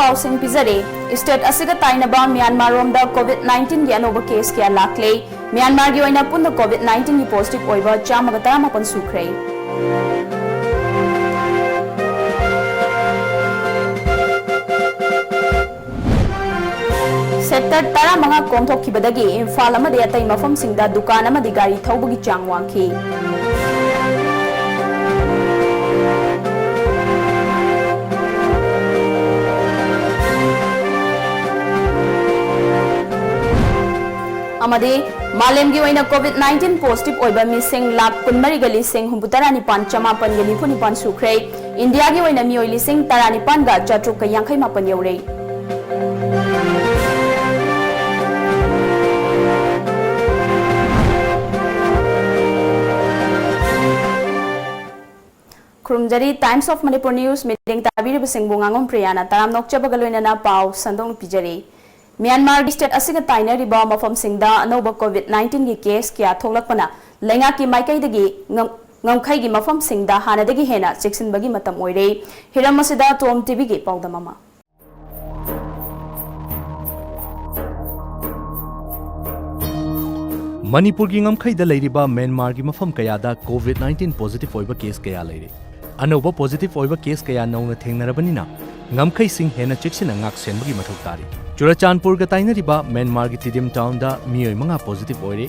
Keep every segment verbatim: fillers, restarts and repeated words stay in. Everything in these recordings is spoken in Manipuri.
ꯄꯥꯎꯁꯤꯡ ꯄꯤꯖꯔꯤ꯫ ꯁ꯭ꯇꯦꯠ ꯑꯁꯤꯒ ꯇꯥꯏꯅꯕ ꯃ꯭ꯌꯥꯟꯃꯥꯔ ꯔꯣꯝꯗ ꯀꯣꯚꯤꯗ ꯅꯥꯏꯟꯇꯤꯟꯒꯤ ꯑꯅꯧꯕ ꯀꯦꯁ ꯀꯌꯥ ꯂꯥꯛꯂꯦ꯫ ꯃ꯭ꯌꯥꯟꯃꯥꯔꯒꯤ ꯑꯣꯏꯅ ꯄꯨꯟꯅ ꯀꯣꯚꯤꯗ ꯅꯥꯏꯟꯇꯤꯟꯒꯤ ꯄꯣꯖꯤꯇꯤꯚ ꯑꯣꯏꯕ ꯆꯥꯝꯃꯒ ꯇꯔꯥꯃꯥꯄꯟ ꯁꯨꯈ꯭ꯔꯦ꯫ ꯁꯦꯛꯇꯔ ꯇꯔꯥꯃꯉꯥ ꯀꯣꯝꯊꯣꯛꯈꯤꯕꯗꯒꯤ ꯏꯝꯐꯥꯜ ꯑꯃꯗꯤ ꯑꯇꯩ ꯃꯐꯝꯁꯤꯡꯗ ꯗꯨꯀꯥꯟ ꯑꯃꯗꯤ ꯒꯥꯔꯤ ꯊꯧꯕꯒꯤ ꯆꯥꯡ ꯋꯥꯡꯈꯤ꯫ ꯑꯃꯗꯤ ꯃꯥꯂꯦꯝꯒꯤ ꯑꯣꯏꯅ ꯀꯣꯚꯤꯗ ꯅꯥꯏꯟꯇꯤꯟ ꯄꯣꯖꯤꯇꯤꯚ ꯑꯣꯏꯕ ꯃꯤꯁꯤꯡ ꯂꯥꯈ ꯀꯨꯟꯃꯔꯤꯒ ꯂꯤꯁꯤꯡ ꯍꯨꯝꯐꯨꯇꯔꯥ ꯅꯤꯄꯥꯟ ꯆꯃꯥꯄꯟꯒ ꯅꯤꯐꯨ ꯅꯤꯄꯥꯟ ꯁꯨꯈ꯭ꯔꯦ꯫ ꯏꯟꯗꯤꯌꯥꯒꯤ ꯑꯣꯏꯅ ꯃꯤꯑꯣꯏ ꯂꯤꯁꯤꯡ ꯇꯔꯥꯅꯤꯄꯥꯟꯒ ꯆꯥꯇ꯭ꯔꯨꯛꯀ ꯌꯥꯡꯈꯩ ꯃꯥꯄꯟ ꯌꯧꯔꯦ꯫ ꯈꯨꯔꯨꯝꯖꯔꯤ꯫ Times of Manipur News ꯃꯤꯠꯌꯦꯡ ꯇꯥꯕꯤꯔꯤꯕꯁꯤꯡꯕꯨ ꯉꯥꯉꯣꯝ ꯄ꯭ꯔꯤꯌꯥꯅ ꯇꯔꯥꯝꯅ ꯑꯣꯛꯆꯕꯒ ꯂꯣꯏꯅꯅ ꯄꯥꯎ ꯁꯟꯗꯣꯛꯅ ꯄꯤꯖꯔꯤ꯫ ꯃ꯭ꯌꯥꯟꯃꯥꯔꯒꯤ ꯁ꯭ꯇꯦꯠ ꯑꯁꯤꯒ ꯇꯥꯏꯅꯔꯤꯕ ꯃꯐꯝꯁꯤꯡꯗ ꯑꯅꯧꯕ ꯀꯣꯚꯤꯗ ꯅꯥꯏꯟꯇꯤꯟꯒꯤ ꯀꯦꯁ ꯀꯌꯥ ꯊꯣꯛꯂꯛꯄꯅ ꯂꯩꯉꯥꯛꯀꯤ ꯃꯥꯏꯀꯩꯗꯒꯤ ꯉꯝ-, ꯉꯝꯈꯩꯒꯤ ꯃꯐꯝꯁꯤꯡꯗ ꯍꯥꯟꯅꯗꯒꯤ ꯍꯦꯟꯅ ꯆꯦꯛꯁꯤꯟꯕꯒꯤ ꯃꯇꯝ ꯑꯣꯏꯔꯦ꯫ ꯍꯤꯔꯝ ꯑꯁꯤꯗ ꯇꯣꯝ ꯇꯤꯚꯤꯒꯤ ꯄꯥꯎꯗꯝ ꯑꯃ꯫ ꯃꯅꯤꯄꯨꯔꯒꯤ ꯉꯝꯈꯩꯗ ꯂꯩꯔꯤꯕ ꯃ꯭ꯌꯥꯟꯃꯥꯔꯒꯤ ꯃꯐꯝ ꯀꯌꯥꯗ ꯀꯣꯚꯤꯗ ꯅꯥꯏꯟꯇꯤꯟ ꯄꯣꯖꯤꯇꯤꯚ ꯑꯣꯏꯕ ꯀꯦꯁ ꯀꯌꯥ ꯂꯩꯔꯦ꯫ ꯑꯅꯧꯕ ꯄꯣꯖꯤꯇꯤꯚ ꯑꯣꯏꯕ ꯀꯦꯁ ꯀꯌꯥ ꯅꯧꯅ ꯊꯦꯡꯅꯔꯕꯅꯤꯅ ꯉꯝꯈꯩꯁꯤꯡ ꯍꯦꯟꯅ ꯆꯦꯛꯁꯤꯟꯅ ꯉꯥꯛ ꯁꯦꯟꯕꯒꯤ ꯃꯊꯧ ꯇꯥꯔꯤ꯫ ꯆꯨꯔꯆꯥꯟꯄꯨꯔꯒ ꯇꯥꯏꯅꯔꯤꯕ ꯃ꯭ꯌꯥꯟꯃꯥꯔꯒꯤ ꯇꯤꯗꯤꯝ ꯇꯥꯎꯟꯗ ꯃꯤꯑꯣꯏ ꯃꯉꯥ ꯄꯣꯖꯤꯇꯤꯚ ꯑꯣꯏꯔꯦ꯫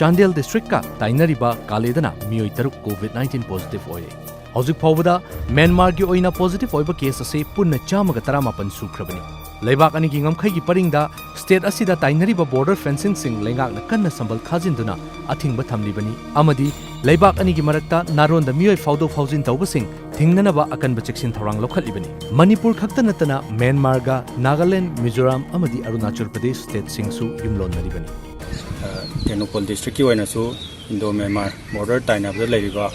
ꯆꯥꯟꯗꯦꯜ ꯗꯤꯁꯇ꯭ꯔꯤꯛꯀ ꯇꯥꯏꯅꯔꯤꯕ ꯀꯥꯂꯦꯗꯅ ꯃꯤꯑꯣꯏ ꯇꯔꯨꯛ ꯀꯣꯚꯤꯗ ꯅꯥꯏꯟꯇꯤꯟ ꯄꯣꯖꯤꯇꯤꯚ ꯑꯣꯏꯔꯦ꯫ ꯍꯧꯖꯤꯛ ꯐꯥꯎꯕꯗ ꯃ꯭ꯌꯥꯟꯃꯥꯔꯒꯤ ꯑꯣꯏꯅ ꯄꯣꯖꯤꯇꯤꯚ ꯑꯣꯏꯕ ꯀꯦꯁ ꯑꯁꯤ ꯄꯨꯟꯅ ꯆꯥꯝꯃꯒ ꯇꯔꯥꯃꯥꯄꯟ ꯁꯨꯈ꯭ꯔꯕꯅꯤ꯫ ꯂꯩꯕꯥꯛ ꯑꯅꯤꯒꯤ ꯉꯝꯈꯩꯒꯤ ꯄꯔꯤꯡꯗ ꯁ꯭ꯇꯦꯠ ꯑꯁꯤꯗ ꯇꯥꯏꯅꯔꯤꯕ ꯕꯣꯔꯗꯔ ꯐꯦꯟꯁꯤꯡꯁꯤꯡ ꯂꯩꯉꯥꯛꯅ ꯀꯟꯅ ꯁꯝꯕꯜ ꯈꯥꯖꯤꯟꯗꯨꯅ ꯑꯊꯤꯡꯕ ꯊꯝꯂꯤꯕꯅꯤ ꯑꯃꯗꯤ ꯂꯩꯕꯥꯛ ꯑꯅꯤꯒꯤ ꯃꯔꯛꯇ ꯅꯥꯔꯣꯟꯗ ꯃꯤꯑꯣꯏ ꯐꯥꯎꯗꯣꯛ ꯐꯥꯎꯖꯤꯟ ꯇꯧꯕꯁꯤꯡ ꯊꯤꯡꯅꯅꯕ ꯑꯀꯟꯕ ꯆꯦꯛꯁꯤꯟ ꯊꯧꯔꯥꯡ ꯂꯧꯈꯠꯂꯤꯕꯅꯤ꯫ ꯃꯅꯤꯄꯨꯔ ꯈꯛꯇ ꯅꯠꯇꯅ ꯃ꯭ꯌꯥꯟꯃꯥꯔꯒ ꯅꯥꯒꯥꯂꯦꯟꯗ, ꯃꯤꯖꯣꯔꯥꯝ ꯑꯃꯗꯤ ꯑꯔꯨꯅꯥꯆꯜ ꯄ꯭ꯔꯗꯦꯁ ꯁ꯭ꯇꯦꯠꯁꯤꯡꯁꯨ ꯌꯨꯝꯂꯣꯟꯅꯔꯤꯕꯅꯤ꯫ ꯑ, ꯇꯦꯡꯅꯧꯄꯜ ꯗꯤꯁꯇ꯭ꯔꯤꯛꯀꯤ ꯑꯣꯏꯅꯁꯨ ꯏꯟꯗꯣ ꯃ꯭ꯌꯥꯟꯃꯥꯔ ꯕꯣꯔꯗꯔ ꯇꯥꯏꯅꯕꯗ ꯂꯩꯔꯤꯕ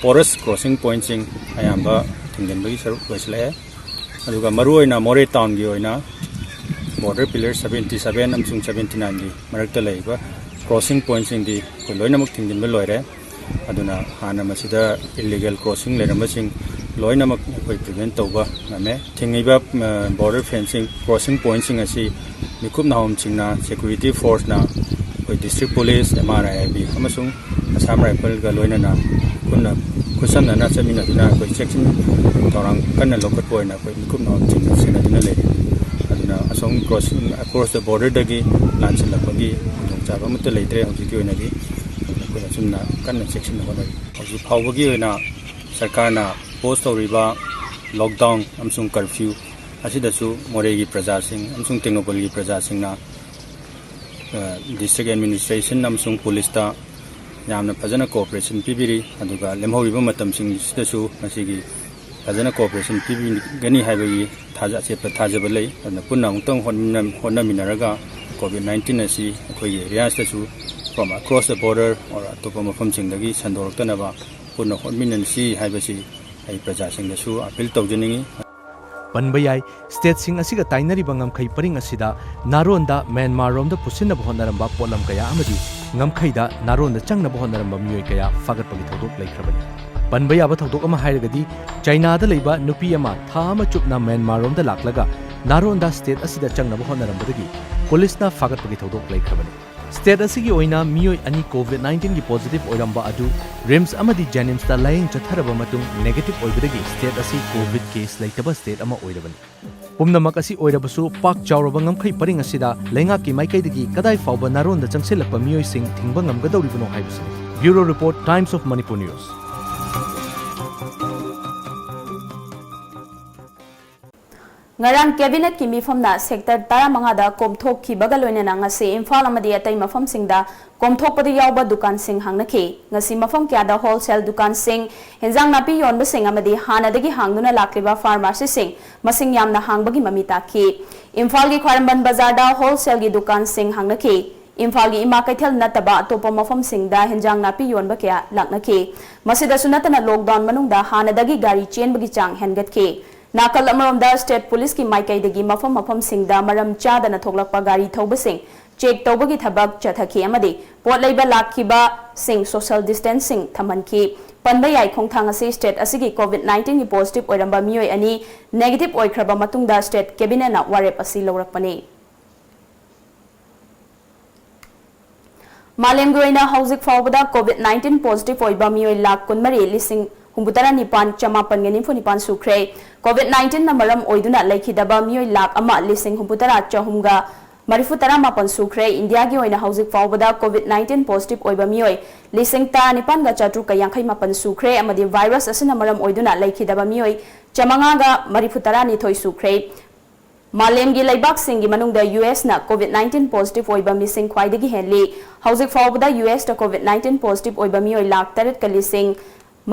ꯄꯣꯔꯁ ꯀ꯭ꯔꯣꯁꯤꯡ ꯄꯣꯏꯟꯠꯁꯤꯡ ꯑꯌꯥꯝꯕ ꯊꯤꯡꯖꯤꯟꯕꯒꯤ ꯁꯔꯨꯛ ꯂꯣꯏꯁꯤꯜꯂꯛꯑꯦ꯫ ꯑꯗꯨꯒ ꯃꯔꯨꯑꯣꯏꯅ ꯃꯣꯔꯦ ꯇꯥꯎꯟꯒꯤ ꯑꯣꯏꯅ ꯕꯣꯔꯗꯔ ꯄꯤꯂꯔ ꯁꯚꯦꯟꯇꯤ ꯁꯚꯦꯟ ꯑꯃꯁꯨꯡ ꯁꯚꯦꯟꯇꯤ ꯅꯥꯏꯟꯒꯤ ꯃꯔꯛꯇ ꯂꯩꯔꯤꯕ ꯀ꯭ꯔꯣꯁꯤꯡ ꯄꯣꯏꯟꯠꯁꯤꯡꯗꯤ ꯑꯩꯈꯣꯏ ꯂꯣꯏꯅꯃꯛ ꯊꯤꯡꯖꯤꯟꯕ ꯂꯣꯏꯔꯦ꯫ ꯑꯗꯨꯅ ꯍꯥꯟꯅ ꯃꯁꯤꯗ ꯏꯜꯂꯤꯒꯦꯜ ꯀ꯭ꯔꯣꯁꯤꯡ ꯂꯩꯔꯝꯕꯁꯤꯡ ꯂꯣꯏꯅꯃꯛ ꯑꯩꯈꯣꯏ ꯄ꯭ꯔꯤꯚꯦꯟ ꯇꯧꯕ ꯉꯝꯃꯦ꯫ ꯊꯤꯡꯉꯤꯕ ꯕꯣꯔꯗꯔ ꯐꯦꯟꯁꯤꯡ, ꯀ꯭ꯔꯣꯁꯤꯡ ꯄꯣꯏꯟꯠꯁꯤꯡ ꯑꯁꯤ ꯃꯤꯀꯨꯞ ꯅꯥꯍꯣꯝꯁꯤꯡꯅ, ꯁꯦꯀ꯭ꯌꯨꯔꯤꯇꯤ ꯐꯣꯔꯁꯅ, ꯑꯩꯈꯣꯏ ꯗꯤꯁꯇ꯭ꯔꯤꯛ ꯄꯨꯂꯤꯁ, ꯑꯦꯝ ꯑꯥꯔ ꯑꯥꯏ ꯑꯥꯏ ꯕꯤ ꯑꯃꯁꯨꯡ ꯑꯁꯥꯝ ꯔꯥꯏꯐꯜꯒ ꯂꯣꯏꯅꯅ ꯄꯨꯟꯅ ꯈꯨꯠꯁꯝꯅꯅ ꯆꯠꯃꯤꯟꯅꯗꯨꯅ ꯑꯩꯈꯣꯏ ꯆꯦꯛꯁꯤꯟ ꯊꯧꯔꯥꯡ ꯀꯟꯅ ꯂꯧꯈꯠꯄ ꯑꯣꯏꯅ ꯑꯩꯈꯣꯏ ꯃꯤꯀꯨꯞ ꯅꯥꯍꯣꯝꯁꯤꯡꯅ ꯁꯦꯟꯅꯗꯨꯅ ꯂꯩꯔꯤ꯫ ꯑꯗꯨꯅ ꯑꯁꯣꯝ ꯀ꯭ꯔꯣꯁꯤꯡ, ꯑꯦꯀ꯭ꯔꯣꯁ ꯗ ꯕꯣꯔꯗꯔꯗꯒꯤ ꯂꯥꯟꯁꯤꯜꯂꯛꯄꯒꯤ ꯈꯨꯗꯣꯡꯆꯥꯕ ꯑꯃꯠꯇ ꯂꯩꯇ꯭ꯔꯦ ꯍꯧꯖꯤꯛꯀꯤ ꯑꯣꯏꯅꯗꯤ꯫ ꯑꯩꯈꯣꯏ ꯑꯁꯨꯝꯅ ꯀꯟꯅ ꯆꯦꯛꯁꯤꯟꯅ ꯍꯣꯠꯅꯔꯤ꯫ ꯍꯧꯖꯤꯛ ꯐꯥꯎꯕꯒꯤ ꯑꯣꯏꯅ ꯁꯔꯀꯥꯔꯅ ꯄꯣꯁ ꯇꯧꯔꯤꯕ ꯂꯣꯛꯗꯥꯎꯟ ꯑꯃꯁꯨꯡ ꯀꯔꯐ꯭ꯌꯨ ꯑꯁꯤꯗꯁꯨ ꯃꯣꯔꯦꯒꯤ ꯄ꯭ꯔꯖꯥꯁꯤꯡ ꯑꯃꯁꯨꯡ ꯇꯦꯡꯅꯧꯄꯜꯒꯤ ꯄ꯭ꯔꯖꯥꯁꯤꯡꯅ, ꯑ, ꯗꯤꯁꯇ꯭ꯔꯤꯛ ꯑꯦꯗꯃꯤꯅꯤꯁꯇ꯭ꯔꯦꯁꯟ ꯑꯃꯁꯨꯡ ꯄꯨꯂꯤꯁꯇ ꯌꯥꯝꯅ ꯐꯖꯅ ꯀꯣꯑꯣꯄꯔꯦꯁꯟ ꯄꯤꯕꯤꯔꯤ꯫ ꯑꯗꯨꯒ ꯂꯦꯝꯍꯧꯔꯤꯕ ꯃꯇꯝꯁꯤꯡꯁꯤꯗꯁꯨ ꯃꯁꯤꯒꯤ ꯐꯖꯅ ꯀꯣꯑꯣꯄꯔꯦꯁꯟ ꯄꯤꯕꯤꯒꯅꯤ ꯍꯥꯏꯕꯒꯤ ꯊꯥꯖ-, ꯑꯆꯦꯠꯄ ꯊꯥꯖꯕ ꯂꯩ꯫ ꯑꯗꯨꯅ ꯄꯨꯟꯅ ꯑꯃꯨꯛꯇꯪ ꯍꯣꯠꯃꯤꯟꯅ-, ꯍꯣꯠꯅꯃꯤꯟꯅꯔꯒ ꯀꯣꯚꯤꯗ ꯅꯥꯏꯟꯇꯤꯟ ꯑꯁꯤ ꯑꯩꯈꯣꯏꯒꯤ ꯑꯦꯔꯤꯌꯥꯁꯤꯗꯁꯨ from across the border or ꯑꯇꯣꯞꯄ ꯃꯐꯝꯁꯤꯡꯗꯒꯤ ꯁꯟꯗꯣꯔꯛꯇꯅꯕ ꯄꯨꯟꯅ ꯍꯣꯠꯃꯤꯟꯅꯁꯤ ꯍꯥꯏꯕꯁꯤ ꯑꯩ ꯄ꯭ꯔꯖꯥꯁꯤꯡꯗꯁꯨ ꯑꯄꯤꯜ ꯇꯧꯖꯅꯤꯡꯏ꯫ ꯄꯟꯕ ꯌꯥꯏ, ꯁ꯭ꯇꯦꯠꯁꯤꯡ ꯑꯁꯤꯒ ꯇꯥꯏꯅꯔꯤꯕ ꯉꯝꯈꯩ ꯄꯔꯤꯡ ꯑꯁꯤꯗ ꯅꯥꯔꯣꯟꯗ ꯃ꯭ꯌꯥꯟꯃꯥꯔꯔꯣꯝꯗ ꯄꯨꯁꯤꯟꯅꯕ ꯍꯣꯠꯅꯔꯝꯕ ꯄꯣꯠꯂꯝ ꯀꯌꯥ ꯑꯃꯗꯤ ꯉꯝꯈꯩꯗ ꯅꯥꯔꯣꯟꯗ ꯆꯪꯅꯕ ꯍꯣꯠꯅꯔꯝꯕ ꯃꯤꯑꯣꯏ ꯀꯌꯥ ꯐꯥꯒꯠꯄꯒꯤ ꯊꯧꯗꯣꯛ ꯂꯩꯈ꯭ꯔꯕꯅꯤ꯫ ꯄꯟꯕ ꯌꯥꯕ ꯊꯧꯗꯣꯛ ꯑꯃ ꯍꯥꯏꯔꯒꯗꯤ, ꯆꯥꯏꯅꯥꯗ ꯂꯩꯕ ꯅꯨꯄꯤ ꯑꯃ ꯊꯥ ꯑꯃ ꯆꯨꯞꯅ ꯃ꯭ꯌꯥꯟꯃꯥꯔꯔꯣꯝꯗ ꯂꯥꯛꯂꯒ ꯅꯥꯔꯣꯟꯗ ꯁ꯭ꯇꯦꯠ ꯑꯁꯤꯗ ꯆꯪꯅꯕ ꯍꯣꯠꯅꯔꯝꯕꯗꯒꯤ ꯄꯨꯂꯤꯁꯅ ꯐꯥꯒꯠꯄꯒꯤ ꯊꯧꯗꯣꯛ ꯂꯩꯈ꯭ꯔꯕꯅꯤ꯫ ꯁ꯭ꯇꯦꯠ ꯑꯁꯤꯒꯤ ꯑꯣꯏꯅ ꯃꯤꯑꯣꯏ ꯑꯅꯤ ꯀꯣꯚꯤꯗ ꯅꯥꯏꯟꯇꯤꯟꯒꯤ ꯄꯣꯖꯤꯇꯤꯚ ꯑꯣꯏꯔꯝꯕ ꯑꯗꯨ ꯔꯤꯝꯁ ꯑꯃꯗꯤ ꯖꯦꯅꯤꯝꯁꯇ ꯂꯥꯌꯦꯡ ꯆꯠꯊꯔꯕ ꯃꯇꯨꯡ ꯅꯦꯒꯦꯇꯤꯚ ꯑꯣꯏꯕꯗꯒꯤ ꯁ꯭ꯇꯦꯠ ꯑꯁꯤ ꯀꯣꯚꯤꯗ ꯀꯦꯁ ꯂꯩꯇꯕ ꯁ꯭ꯇꯦꯠ ꯑꯃ ꯑꯣꯏꯔꯕꯅꯤ꯫ ꯄꯨꯝꯅꯃꯛ ꯑꯁꯤ ꯑꯣꯏꯔꯕꯁꯨ, ꯄꯥꯛ ꯆꯥꯎꯔꯕ ꯉꯝꯈꯩ ꯄꯔꯤꯡ ꯑꯁꯤꯗ ꯂꯩꯉꯥꯛꯀꯤ ꯃꯥꯏꯀꯩꯗꯒꯤ ꯀꯗꯥꯏ ꯐꯥꯎꯕ ꯅꯥꯔꯣꯟꯗ ꯆꯪꯁꯤꯜꯂꯛꯄ ꯃꯤꯑꯣꯏꯁꯤꯡ ꯊꯤꯡꯕ ꯉꯝꯒꯗꯧꯔꯤꯕꯅꯣ ꯍꯥꯏꯕꯁꯤꯅꯤ꯫ Bureau Report, Times of Manipur News. ꯉꯔꯥꯡ ꯀꯦꯕꯤꯅꯦꯠꯀꯤ ꯃꯤꯐꯝꯅ ꯁꯦꯛꯇꯔ ꯇꯔꯥꯃꯉꯥꯗ ꯀꯣꯝꯊꯣꯛꯈꯤꯕꯒ ꯂꯣꯏꯅꯅ ꯉꯁꯤ ꯏꯝꯐꯥꯜ ꯑꯃꯗꯤ ꯑꯇꯩ ꯃꯐꯝꯁꯤꯡꯗ ꯀꯣꯝꯊꯣꯛꯄꯗ ꯌꯥꯎꯕ ꯗꯨꯀꯥꯟꯁꯤꯡ ꯍꯥꯡꯅꯈꯤ꯫ ꯉꯁꯤ ꯃꯐꯝ ꯀꯌꯥꯗ ꯍꯣꯜꯁꯦꯜ ꯗꯨꯀꯥꯟꯁꯤꯡ, ꯍꯦꯟꯖꯥꯡ ꯅꯥꯄꯤ ꯌꯣꯟꯕꯁꯤꯡ ꯑꯃꯗꯤ ꯍꯥꯟꯅꯗꯒꯤ ꯍꯥꯡꯗꯨꯅ ꯂꯥꯛꯂꯤꯕ ꯐꯥꯔꯃꯥꯁꯤꯁꯤꯡ ꯃꯁꯤꯡ ꯌꯥꯝꯅ ꯍꯥꯡꯕꯒꯤ ꯃꯃꯤ ꯇꯥꯈꯤ꯫ ꯏꯝꯐꯥꯜꯒꯤ ꯈ꯭ꯋꯥꯏꯔꯝꯕꯟ ꯕꯖꯥꯔꯗ ꯍꯣꯜꯁꯦꯜꯒꯤ ꯗꯨꯀꯥꯟꯁꯤꯡ ꯍꯥꯡꯅꯈꯤ꯫ ꯏꯝꯐꯥꯜꯒꯤ ꯏꯃꯥ ꯀꯩꯊꯦꯜ ꯅꯠꯇꯕ ꯑꯇꯣꯞꯄ ꯃꯐꯝꯁꯤꯡꯗ ꯍꯦꯟꯖꯥꯡ ꯅꯥꯄꯤ ꯌꯣꯟꯕ ꯀꯌꯥ ꯂꯥꯛꯅꯈꯤ꯫ ꯃꯁꯤꯗꯁꯨ ꯅꯠꯇꯅ ꯂꯣꯛꯗꯥꯎꯟ ꯃꯅꯨꯡꯗ ꯍꯥꯟꯅꯗꯒꯤ ꯒꯥꯔꯤ ꯆꯦꯟꯕꯒꯤ ꯆꯥꯡ ꯍꯦꯟꯒꯠꯈꯤ꯫ ꯅꯥꯀꯜ ꯑꯃꯔꯣꯝꯗ, ꯁ꯭ꯇꯦꯠ ꯄꯨꯂꯤꯁꯀꯤ ꯃꯥꯏꯀꯩꯗꯒꯤ ꯃꯐꯝ ꯃꯐꯝꯁꯤꯡꯗ ꯃꯔꯝ ꯆꯥꯗꯅ ꯊꯣꯛꯂꯛꯄ ꯒꯥꯔꯤ ꯊꯧꯕꯁꯤꯡ ꯆꯦꯛ ꯇꯧꯕꯒꯤ ꯊꯕꯛ ꯆꯠꯊꯈꯤ ꯑꯃꯗꯤ ꯄꯣꯠ ꯂꯩꯕ ꯂꯥꯛꯈꯤꯕꯁꯤꯡ ꯁꯣꯁꯤꯌꯦꯜ ꯗꯤꯁꯇꯦꯟꯁꯤꯡ ꯊꯝꯍꯟꯈꯤ꯫ ꯄꯟꯕ ꯌꯥꯏ꯫ ꯈꯣꯡꯊꯥꯡ ꯑꯁꯤ ꯁ꯭ꯇꯦꯠ ꯑꯁꯤꯒꯤ ꯀꯣꯚꯤꯗ ꯅꯥꯏꯟꯇꯤꯟꯒꯤ ꯄꯣꯖꯤꯇꯤꯚ ꯑꯣꯏꯔꯝꯕ ꯃꯤꯑꯣꯏ ꯑꯅꯤ ꯅꯦꯒꯦꯇꯤꯚ ꯑꯣꯏꯈ꯭ꯔꯕ ꯃꯇꯨꯡꯗ ꯁ꯭ꯇꯦꯠ ꯀꯦꯕꯤꯅꯦꯠꯅ ꯋꯥꯔꯦꯞ ꯑꯁꯤ ꯂꯧꯔꯛꯄꯅꯤ꯫ ꯃꯥꯂꯦꯝꯒꯤ ꯑꯣꯏꯅ ꯍꯧꯖꯤꯛ ꯐꯥꯎꯕꯗ ꯀꯣꯚꯤꯗ ꯅꯥꯏꯟꯇꯤꯟ ꯄꯣꯖꯤꯇꯤꯚ ꯑꯣꯏꯕ ꯃꯤꯑꯣꯏ ꯂꯥꯈ ꯀꯨꯟꯃꯔꯤ ꯂꯤꯁꯤꯡ ꯍꯨꯝꯐꯨꯇꯔꯥ ꯅꯤꯄꯥꯟ ꯆꯃꯥꯄꯟꯒ ꯅꯤꯐꯨ ꯅꯤꯄꯥꯟ ꯁꯨꯈ꯭ꯔꯦ꯫ ꯀꯣꯚꯤꯗ ꯅꯥꯏꯟꯇꯤꯟꯅ ꯃꯔꯝ ꯑꯣꯏꯗꯨꯅ ꯂꯩꯈꯤꯗꯕ ꯃꯤꯑꯣꯏ ꯂꯥꯈ ꯑꯃ ꯂꯤꯁꯤꯡ ꯍꯨꯝꯐꯨꯇꯔꯥ ꯆꯍꯨꯝꯒ ꯃꯔꯤꯐꯨꯇꯔꯥ ꯃꯥꯄꯟ ꯁꯨꯈ꯭ꯔꯦ꯫ ꯏꯟꯗꯤꯌꯥꯒꯤ ꯑꯣꯏꯅ ꯍꯧꯖꯤꯛ ꯐꯥꯎꯕꯗ ꯀꯣꯚꯤꯗ ꯅꯥꯏꯟꯇꯤꯟ ꯄꯣꯖꯤꯇꯤꯚ ꯑꯣꯏꯕ ꯃꯤꯑꯣꯏ ꯂꯤꯁꯤꯡ ꯇꯔꯥꯅꯤꯄꯥꯟꯒ ꯆꯥꯇ꯭ꯔꯨꯛꯀ ꯌꯥꯡꯈꯩ ꯃꯥꯄꯟ ꯁꯨꯈ꯭ꯔꯦ ꯑꯃꯗꯤ ꯚꯥꯏꯔꯁ ꯑꯁꯤꯅ ꯃꯔꯝ ꯑꯣꯏꯗꯨꯅ ꯂꯩꯈꯤꯗꯕ ꯃꯤꯑꯣꯏ ꯆꯥꯃꯉꯥꯒ ꯃꯔꯤꯐꯨꯇꯔꯥ ꯅꯤꯊꯣꯏ ꯁꯨꯈ꯭ꯔꯦ꯫ ꯃꯥꯂꯦꯝꯒꯤ ꯂꯩꯕꯥꯛꯁꯤꯡꯒꯤ ꯃꯅꯨꯡꯗ ꯌꯨ ꯑꯦꯁꯅ ꯀꯣꯚꯤꯗ ꯅꯥꯏꯟꯇꯤꯟ ꯄꯣꯖꯤꯇꯤꯚ ꯑꯣꯏꯕ ꯃꯤꯁꯤꯡ ꯈ꯭ꯋꯥꯏꯗꯒꯤ ꯍꯦꯜꯂꯤ꯫ ꯍꯧꯖꯤꯛ ꯐꯥꯎꯕꯗ ꯌꯨ ꯑꯦꯁꯇ ꯀꯣꯚꯤꯗ ꯅꯥꯏꯟꯇꯤꯟ ꯄꯣꯖꯤꯇꯤꯚ ꯑꯣꯏꯕ ꯃꯤꯑꯣꯏ ꯂꯥꯈ ꯇꯔꯦꯠꯀ ꯂꯤꯁꯤꯡ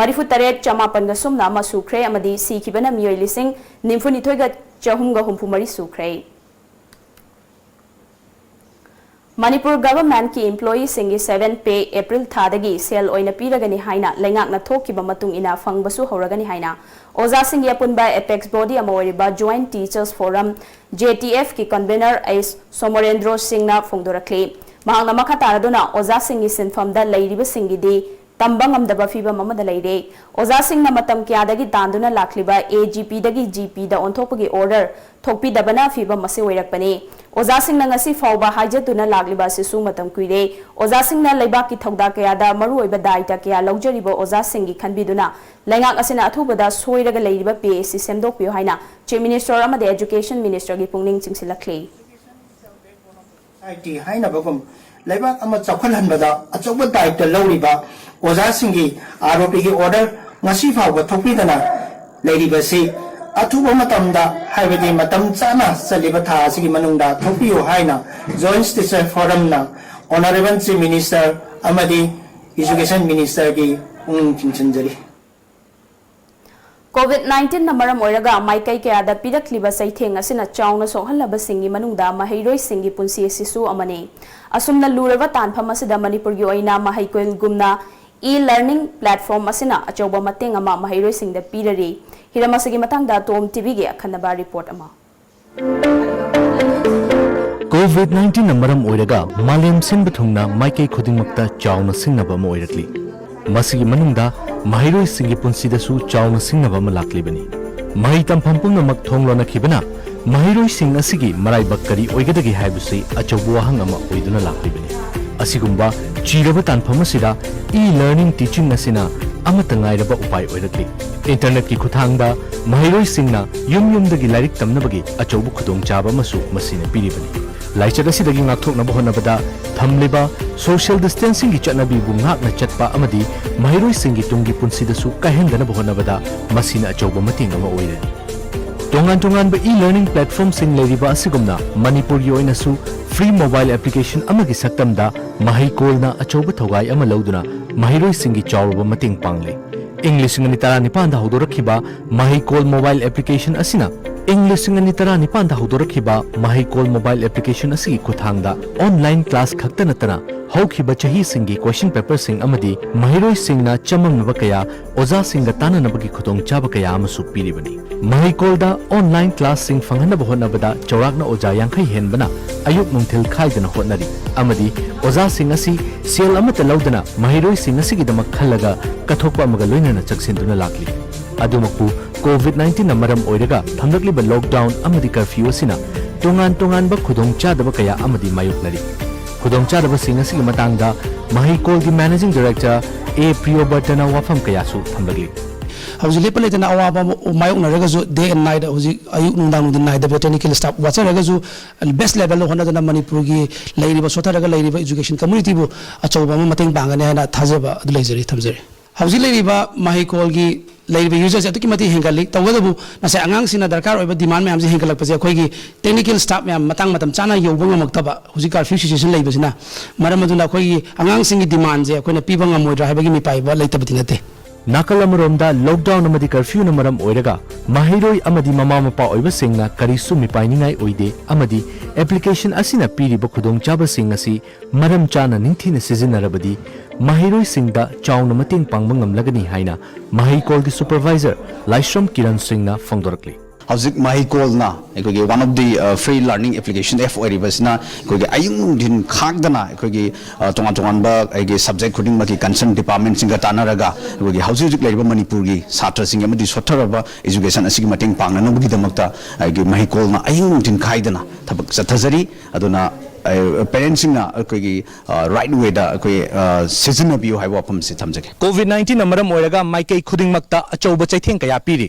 ꯃꯔꯤꯐꯨꯇꯔꯦꯠ ꯆꯃꯥꯄꯟꯒ ꯁꯨꯞꯅ ꯑꯃ ꯁꯨꯈ꯭ꯔꯦ ꯑꯃꯗꯤ ꯁꯤꯈꯤꯕꯅ ꯃꯤꯑꯣꯏ ꯂꯤꯁꯤꯡ ꯅꯤꯐꯨꯅꯤꯊꯣꯏꯒ ꯆꯍꯨꯝꯒ ꯍꯨꯝꯐꯨꯃꯔꯤ ꯁꯨꯈ꯭ꯔꯦ꯫ ꯃꯅꯤꯄꯨꯔ ꯒꯚꯔꯟꯃꯦꯟꯠꯀꯤ ꯏꯝꯄ꯭ꯂꯣꯌꯤꯁꯤꯡꯒꯤ ꯁꯦꯚꯦꯟ ꯄꯦ ꯑꯦꯄ꯭ꯔꯤꯜ ꯊꯥꯗꯒꯤ ꯁꯦꯜ ꯑꯣꯏꯅ ꯄꯤꯔꯒꯅꯤ ꯍꯥꯏꯅ ꯂꯩꯉꯥꯛꯅ ꯊꯣꯛꯈꯤꯕ ꯃꯇꯨꯡ ꯏꯟꯅ ꯐꯪꯕꯁꯨ ꯍꯧꯔꯒꯅꯤ ꯍꯥꯏꯅ ꯑꯣꯖꯥꯁꯤꯡꯒꯤ ꯑꯄꯨꯟꯕ ꯑꯦꯄꯦꯛꯁ ꯕꯣꯗꯤ ꯑꯃ ꯑꯣꯏꯔꯤꯕ joint teachers forum, J T ꯑꯦꯐꯀꯤ ꯀꯟꯚꯦꯅꯔ ꯑꯩꯆ ꯁꯣꯃꯣꯔꯦꯟꯗ꯭ꯔꯣ ꯁꯤꯡꯅ ꯐꯣꯡꯗꯣꯔꯛꯂꯤ꯫ ꯃꯍꯥꯛꯅ ꯃꯈꯥ ꯇꯥꯔꯗꯨꯅ ꯑꯣꯖꯥꯁꯤꯡꯒꯤ ꯁꯤꯟꯐꯝꯗ ꯂꯩꯔꯤꯕꯁꯤꯡꯒꯤꯗꯤ ꯇꯝꯕ ꯉꯝꯗꯕ ꯐꯤꯚꯝ ꯑꯃꯗ ꯂꯩꯔꯦ꯫ ꯑꯣꯖꯥꯁꯤꯡꯅ ꯃꯇꯝ ꯀꯌꯥꯗꯒꯤ ꯇꯥꯟꯗꯨꯅ ꯂꯥꯛꯂꯤꯕ ꯑꯦ ꯖꯤ ꯄꯤꯗꯒꯤ ꯖꯤ ꯄꯤꯗ ꯑꯣꯟꯊꯣꯛꯄꯒꯤ ꯑꯣꯔꯗꯔ ꯊꯣꯛꯄꯤꯗꯕꯅ ꯐꯤꯚꯝ ꯑꯁꯤ ꯑꯣꯏꯔꯛꯄꯅꯤ꯫ ꯑꯣꯖꯥꯁꯤꯡꯅ ꯉꯁꯤ ꯐꯥꯎꯕ ꯍꯥꯏꯖꯗꯨꯅ ꯂꯥꯛꯂꯤꯕ ꯑꯁꯤꯁꯨ ꯃꯇꯝ ꯀꯨꯏꯔꯦ꯫ ꯑꯣꯖꯥꯁꯤꯡꯅ ꯂꯩꯕꯥꯛꯀꯤ ꯊꯧꯗꯥꯡ ꯀꯌꯥꯗ ꯃꯔꯨꯑꯣꯏꯕ ꯗꯥꯌꯤꯇ꯭ꯋ ꯀꯌꯥ ꯂꯧꯖꯔꯤꯕ ꯑꯣꯖꯥꯁꯤꯡꯒꯤ ꯈꯟꯕꯤꯗꯨꯅ ꯂꯩꯉꯥꯛ ꯑꯁꯤꯅ ꯑꯊꯨꯕꯗ ꯁꯣꯏꯔꯒ ꯂꯩꯔꯤꯕ ꯄꯦ ꯑꯁꯤ ꯁꯦꯝꯗꯣꯛꯄꯤꯌꯨ ꯍꯥꯏꯅ ꯆꯤꯐ ꯃꯤꯅꯤꯁꯇꯔ ꯑꯃꯗꯤ ꯑꯦꯖꯨꯀꯦꯁꯟ ꯃꯤꯅꯤꯁꯇꯔꯒꯤ ꯄꯨꯛꯅꯤꯡ ꯆꯤꯡꯁꯤꯜꯂꯛꯂꯤ꯫ ꯁꯣꯁꯥꯏꯇꯤ ꯍꯥꯏꯅꯕꯒꯨꯝ ꯂꯩꯕꯥꯛ ꯑꯃ ꯆꯥꯎꯈꯠꯍꯟꯕꯗ ꯑꯆꯧꯕ ꯗꯥꯌꯤꯇ꯭ꯋ ꯂꯧꯔꯤꯕ ꯑꯣꯖꯥꯁꯤꯡꯒꯤ ꯑꯥꯔ ꯑꯣ ꯄꯤꯒꯤ ꯑꯣꯔꯗꯔ ꯉꯁꯤ ꯐꯥꯎꯕ ꯊꯣꯛꯄꯤꯗꯅ ꯂꯩꯔꯤꯕꯁꯤ ꯑꯊꯨꯕ ꯃꯇꯝꯗ, ꯍꯥꯏꯕꯗꯤ ꯃꯇꯝ ꯆꯥꯅ ꯆꯠꯂꯤꯕ ꯊꯥ ꯑꯁꯤꯒꯤ ꯃꯅꯨꯡꯗ ꯊꯣꯛꯄꯤꯌꯨ ꯍꯥꯏꯅ ꯖꯣꯏꯟꯠ ꯇꯤꯆꯔ ꯐꯣꯔꯝꯅ ꯑꯣꯅꯔꯦꯕꯜ ꯆꯤꯐ ꯃꯤꯅꯤꯁꯇꯔ ꯑꯃꯗꯤ ꯑꯦꯖꯨꯀꯦꯁꯟ ꯃꯤꯅꯤꯁꯇꯔꯒꯤ ꯄꯨꯛꯅꯤꯡ ꯆꯤꯡꯁꯤꯟꯖꯔꯤ꯫ ꯀꯣꯚꯤꯗ ꯅꯥꯏꯟꯇꯤꯟꯅ ꯃꯔꯝ ꯑꯣꯏꯔꯒ ꯃꯥꯏꯀꯩ ꯀꯌꯥꯗ ꯄꯤꯔꯛꯂꯤꯕ ꯆꯩꯊꯦꯡ ꯑꯁꯤꯅ ꯆꯥꯎꯅ ꯁꯣꯛꯍꯜꯂꯕꯁꯤꯡꯒꯤ ꯃꯅꯨꯡꯗ ꯃꯍꯩꯔꯣꯏꯁꯤꯡꯒꯤ ꯄꯨꯟꯁꯤ ꯑꯁꯤꯁꯨ ꯑꯃꯅꯤ꯫ ꯑꯁꯨꯝꯅ ꯂꯨꯔꯕ ꯇꯥꯟꯐꯝ ꯑꯁꯤꯗ ꯃꯅꯤꯄꯨꯔꯒꯤ ꯑꯣꯏꯅ ꯃꯍꯩꯀꯣꯜꯒꯨꯝꯅ ꯏ ꯂꯔꯅꯤꯡ ꯄ꯭ꯂꯦꯠꯐꯣꯔꯝ ꯑꯁꯤꯅ ꯑꯆꯧꯕ ꯃꯇꯦꯡ ꯑꯃ ꯃꯍꯩꯔꯣꯏꯁꯤꯡꯗ ꯄꯤꯔꯔꯤ꯫ ꯍꯤꯔꯝ ꯑꯁꯤꯒꯤ ꯃꯇꯥꯡꯗ ꯇꯣꯝ ꯇꯤꯚꯤꯒꯤ ꯑꯈꯟꯅꯕ ꯔꯤꯄꯣꯔꯠ ꯑꯃ꯫ ꯀꯣꯚꯤꯗ ꯅꯥꯏꯟꯇꯤꯟꯅ ꯃꯔꯝ ꯑꯣꯏꯔꯒ ꯃꯥꯂꯦꯝ ꯁꯤꯟꯕ ꯊꯨꯡꯅ ꯃꯥꯏꯀꯩ ꯈꯨꯗꯤꯡꯃꯛꯇ ꯆꯥꯎꯅ ꯁꯤꯡꯅꯕ ꯑꯃ ꯑꯣꯏꯔꯛꯂꯤ꯫ ꯃꯁꯤꯒꯤ ꯃꯅꯨꯡꯗ ꯃꯍꯩꯔꯣꯏꯁꯤꯡꯒꯤ ꯄꯨꯟꯁꯤꯗꯁꯨ ꯆꯥꯎꯅ ꯁꯤꯡꯅꯕ ꯑꯃ ꯂꯥꯛꯂꯤꯕꯅꯤ꯫ ꯃꯍꯩ ꯇꯝꯐꯝ ꯄꯨꯝꯅꯃꯛ ꯊꯣꯡ ꯂꯣꯟꯅꯈꯤꯕꯅ ꯃꯍꯩꯔꯣꯏꯁꯤꯡ ꯑꯁꯤꯒꯤ ꯃꯔꯥꯏꯕꯛ ꯀꯔꯤ ꯑꯣꯏꯒꯗꯒꯦ ꯍꯥꯏꯕꯁꯤ ꯑꯆꯧꯕ ꯋꯥꯍꯪ ꯑꯃ ꯑꯣꯏꯗꯨꯅ ꯂꯥꯛꯂꯤꯕꯅꯤ꯫ ꯑꯁꯤꯒꯨꯝꯕ ꯆꯤꯔꯕ ꯇꯥꯟꯐꯝ ꯑꯁꯤꯗ e-learning teaching ꯑꯁꯤꯅ ꯑꯃꯠꯇ ꯉꯥꯏꯔꯕ ꯎꯄꯥꯏ ꯑꯣꯏꯔꯛꯂꯤ꯫ ꯏꯟꯇꯔꯅꯦꯠꯀꯤ ꯈꯨꯠꯊꯥꯡꯗ ꯃꯍꯩꯔꯣꯏꯁꯤꯡꯅ ꯌꯨꯝ ꯌꯨꯝꯗꯒꯤ ꯂꯥꯏꯔꯤꯛ ꯇꯝꯅꯕꯒꯤ ꯑꯆꯧꯕ ꯈꯨꯗꯣꯡꯆꯥꯕ ꯑꯃꯁꯨ ꯃꯁꯤꯅ ꯄꯤꯔꯤꯕꯅꯤ꯫ ꯂꯥꯏꯆꯠ ꯑꯁꯤꯗꯒꯤ ꯉꯥꯛꯊꯣꯛꯅꯕ ꯍꯣꯠꯅꯕꯗ ꯊꯝꯂꯤꯕ social distancingꯒꯤ ꯆꯠꯅꯕꯤꯕꯨ ꯉꯥꯛꯅ ꯆꯠꯄ ꯑꯃꯗꯤ ꯃꯍꯩꯔꯣꯏꯁꯤꯡꯒꯤ ꯇꯨꯡꯒꯤ ꯄꯨꯟꯁꯤꯗꯁꯨ ꯀꯥꯏꯍꯟꯗꯅꯕ ꯍꯣꯠꯅꯕꯗ ꯃꯁꯤꯅ ꯑꯆꯧꯕ ꯃꯇꯦꯡ ꯑꯃ ꯑꯣꯏꯔꯅꯤ꯫ ꯇꯣꯉꯥꯟ ꯇꯣꯉꯥꯟꯕ e-learning platformꯁꯤꯡ ꯂꯩꯔꯤꯕ ꯑꯁꯤꯒꯨꯝꯅ ꯃꯅꯤꯄꯨꯔꯒꯤ ꯑꯣꯏꯅꯁꯨ free mobile application ꯑꯃꯒꯤ ꯁꯛꯇꯝꯗ ꯃꯍꯩꯀꯣꯜꯅ ꯑꯆꯧꯕ ꯊꯧꯒꯥꯏ ꯑꯃ ꯂꯧꯗꯨꯅ ꯃꯍꯩꯔꯣꯏꯁꯤꯡꯒꯤ ꯆꯥꯎꯔꯕ ꯃꯇꯦꯡ ꯄꯥꯡꯂꯦ꯫ ꯏꯪ ꯂꯤꯁꯤꯡ ꯑꯅꯤ ꯇꯔꯥꯅꯤꯄꯥꯟꯗ ꯍꯧꯗꯣꯔꯛꯈꯤꯕ ꯃꯍꯩꯀꯣꯜ mobile application ꯑꯁꯤꯅ ꯏꯪ ꯂꯤꯁꯤꯡ ꯑꯅꯤ ꯇꯔꯥꯅꯤꯄꯥꯟꯗ ꯍꯧꯗꯣꯔꯛꯈꯤꯕ ꯃꯍꯩꯀꯣꯜ mobile application ꯑꯁꯤꯒꯤ ꯈꯨꯠꯊꯥꯡꯗ online class ꯈꯛꯇ ꯅꯠꯇꯅ ꯍꯧꯈꯤꯕ ꯆꯍꯤꯁꯤꯡꯒꯤ question paperꯁꯤꯡ ꯑꯃꯗꯤ ꯃꯍꯩꯔꯣꯏꯁꯤꯡꯅ ꯆꯃꯝꯅꯕ ꯀꯌꯥ ꯑꯣꯖꯥꯁꯤꯡꯒ ꯇꯥꯟꯅꯅꯕꯒꯤ ꯈꯨꯗꯣꯡꯆꯥꯕ ꯀꯌꯥ ꯑꯃꯁꯨ ꯄꯤꯔꯤꯕꯅꯤ꯫ ꯃꯍꯩꯀꯣꯜꯗ online classꯁꯤꯡ ꯐꯪꯍꯟꯅꯕ ꯍꯣꯠꯅꯕꯗ ꯆꯥꯎꯔꯥꯛꯅ ꯑꯣꯖꯥ ꯌꯥꯡꯈꯩ ꯍꯦꯟꯕꯅ ꯑꯌꯨꯛ ꯅꯨꯡꯊꯤꯜ ꯈꯥꯏꯗꯅ ꯍꯣꯠꯅꯔꯤ ꯑꯃꯗꯤ ꯑꯣꯖꯥꯁꯤꯡ ꯑꯁꯤ ꯁꯦꯜ ꯑꯃꯠꯇ ꯂꯧꯗꯅ ꯃꯍꯩꯔꯣꯏꯁꯤꯡ ꯑꯁꯤꯒꯤꯗꯃꯛ ꯈꯜꯂꯒ ꯀꯠꯊꯣꯛꯄ ꯑꯃꯒ ꯂꯣꯏꯅꯅ ꯆꯪꯁꯤꯟꯗꯨꯅ ꯂꯥꯛꯂꯤ꯫ ꯑꯗꯨꯃꯛꯄꯨ COVID nineteenꯅ ꯃꯔꯝ ꯑꯣꯏꯔꯒ ꯊꯝꯂꯛꯂꯤꯕ lockdown ꯑꯃꯗꯤ curfew ꯑꯁꯤꯅ ꯇꯣꯉꯥꯟ ꯇꯣꯉꯥꯟꯕ ꯈꯨꯗꯣꯡꯆꯥꯗꯕ ꯀꯌꯥ ꯑꯃꯗꯤ ꯃꯥꯌꯣꯛꯅꯔꯤ꯫ ꯈꯨꯗꯣꯡꯆꯥꯗꯕꯁꯤꯡ ꯑꯁꯤꯒꯤ ꯃꯇꯥꯡꯗ ꯃꯍꯩꯀꯣꯜꯒꯤ managing director ꯑꯦ ꯄ꯭ꯔꯤꯌꯣꯕꯔꯇꯅ ꯋꯥꯐꯝ ꯀꯌꯥꯁꯨ ꯊꯝꯂꯛꯂꯤ꯫ ꯍꯧꯖꯤꯛ ꯂꯦꯞꯄ ꯂꯩꯇꯅ ꯑꯋꯥꯕ ꯑꯃ ꯃꯥꯌꯣꯛꯅꯔꯒꯁꯨ, day and night, ꯍꯧꯖꯤꯛ ꯑꯌꯨꯛ ꯅꯨꯡꯗꯥꯡ ꯅꯨꯡꯊꯤꯟ ꯅꯥꯏꯗꯕ technical staff ꯋꯥꯠꯆꯔꯒꯁꯨ, best levelꯗ ꯍꯣꯠꯅꯗꯨꯅ ꯃꯅꯤꯄꯨꯔꯒꯤ ꯂꯩꯔꯤꯕ ꯁꯣꯠꯊꯔꯒ ꯂꯩꯔꯤꯕ education communityꯕꯨ ꯑꯆꯧꯕ ꯑꯃ ꯃꯇꯦꯡ ꯄꯥꯡꯒꯅꯤ ꯍꯥꯏꯅ ꯊꯥꯖꯕ ꯑꯗꯨ ꯂꯩꯖꯔꯤ, ꯊꯝꯖꯔꯤ꯫ ꯍꯧꯖꯤꯛ ꯂꯩꯔꯤꯕ ꯃꯍꯩꯀꯣꯜꯒꯤ ꯂꯩꯔꯤꯕ userꯁꯦ ꯑꯗꯨꯛꯀꯤ ꯃꯇꯤꯛ ꯍꯦꯟꯒꯠꯂꯤ꯫ ꯇꯧꯕꯇꯕꯨ ꯉꯁꯥꯏ ꯑꯉꯥꯡꯁꯤꯡꯅ ꯗꯔꯀꯥꯔ ꯑꯣꯏꯕ demand ꯃꯌꯥꯝꯁꯦ ꯍꯦꯟꯒꯠꯂꯛꯄꯁꯦ ꯑꯩꯈꯣꯏꯒꯤ technical staff ꯃꯌꯥꯝ ꯃꯇꯥꯡ ꯃꯇꯝ ꯆꯥꯅ ꯌꯧꯕ ꯉꯝꯃꯛꯇꯕ, ꯍꯧꯖꯤꯛ curfew situation ꯂꯩꯕꯁꯤꯅ ꯃꯔꯝ ꯑꯗꯨꯅ ꯑꯩꯈꯣꯏꯒꯤ ꯑꯉꯥꯡꯁꯤꯡꯒꯤ demandꯁꯦ ꯑꯩꯈꯣꯏꯅ ꯄꯤꯕ ꯉꯝꯃꯣꯏꯗ꯭ꯔꯥ ꯍꯥꯏꯕꯒꯤ ꯃꯤꯄꯥꯏꯕ ꯂꯩꯇꯕꯗꯤ ꯅꯠꯇꯦ꯫ ꯅꯥꯀꯜ ꯑꯃꯔꯣꯝꯗ, lockdown ꯑꯃꯗꯤ curfewꯅ ꯃꯔꯝ ꯑꯣꯏꯔꯒ ꯃꯍꯩꯔꯣꯏ ꯑꯃꯗꯤ ꯃꯃꯥ ꯃꯄꯥ ꯑꯣꯏꯕꯁꯤꯡꯅ ꯀꯔꯤꯁꯨ ꯃꯤꯄꯥꯏꯅꯤꯡꯉꯥꯏ ꯑꯣꯏꯗꯦ ꯑꯃꯗꯤ application ꯑꯁꯤꯅ ꯄꯤꯔꯤꯕ ꯈꯨꯗꯣꯡꯆꯥꯕꯁꯤꯡ ꯑꯁꯤ ꯃꯔꯝ ꯆꯥꯅ ꯅꯤꯡꯊꯤꯅ ꯁꯤꯖꯤꯟꯅꯔꯕꯗꯤ ꯃꯍꯩꯔꯣꯏꯁꯤꯡꯗ ꯆꯥꯎꯅ ꯃꯇꯦꯡ ꯄꯥꯡꯕ ꯉꯝꯂꯒꯅꯤ ꯍꯥꯏꯅ ꯃꯍꯩꯀꯣꯜꯒꯤ supervisor ꯂꯥꯏꯁ꯭ꯔꯝ ꯀꯤꯔꯟ ꯁꯤꯡꯅ ꯐꯣꯡꯗꯣꯔꯛꯂꯤ꯫ ꯍꯧꯖꯤꯛ ꯃꯍꯩꯀꯣꯜꯅ ꯑꯩꯈꯣꯏꯒꯤ one of the free learning application app ꯑꯣꯏꯔꯤꯕꯁꯤꯅ ꯑꯩꯈꯣꯏꯒꯤ ꯑꯌꯨꯛ ꯅꯨꯡꯊꯤꯟ ꯈꯥꯛꯇꯅ ꯑꯩꯈꯣꯏꯒꯤ ꯇꯣꯉꯥꯟ ꯇꯣꯉꯥꯟꯕ ꯑꯩꯒꯤ subject ꯈꯨꯗꯤꯡꯃꯛꯀꯤ concern departmentꯁꯤꯡꯒ ꯇꯥꯟꯅꯔꯒ ꯑꯩꯈꯣꯏꯒꯤ ꯍꯧꯖꯤꯛ ꯍꯧꯖꯤꯛ ꯂꯩꯔꯤꯕ ꯃꯅꯤꯄꯨꯔꯒꯤ ꯁꯥꯇ꯭ꯔꯁꯤꯡꯒꯤ ꯑꯃꯗꯤ ꯁꯣꯠꯊꯔꯕ education ꯑꯁꯤꯒꯤ ꯃꯇꯦꯡ ꯄꯥꯡꯅꯅꯕꯒꯤꯗꯃꯛꯇ ꯑꯩꯒꯤ ꯃꯍꯩꯀꯣꯜꯅ ꯑꯍꯤꯡ ꯅꯨꯡꯊꯤꯟ ꯈꯥꯏꯗꯅ ꯊꯕꯛ ꯆꯠꯊꯖꯔꯤ꯫ ꯑꯗꯨꯅ parentꯁꯤꯡꯅ ꯑꯩꯈꯣꯏꯒꯤ right wayꯗ ꯑꯩꯈꯣꯏ ꯁꯤꯖꯤꯟꯅꯕꯤꯌꯨ ꯍꯥꯏꯕ ꯋꯥꯐꯝꯁꯤ ꯊꯝꯖꯒꯦ꯫ COVID nineteenꯅ ꯃꯔꯝ ꯑꯣꯏꯔꯒ ꯃꯥꯏꯀꯩ ꯈꯨꯗꯤꯡꯃꯛꯇ ꯑꯆꯧꯕ ꯆꯩꯊꯦꯡ ꯀꯌꯥ ꯄꯤꯔꯤ꯫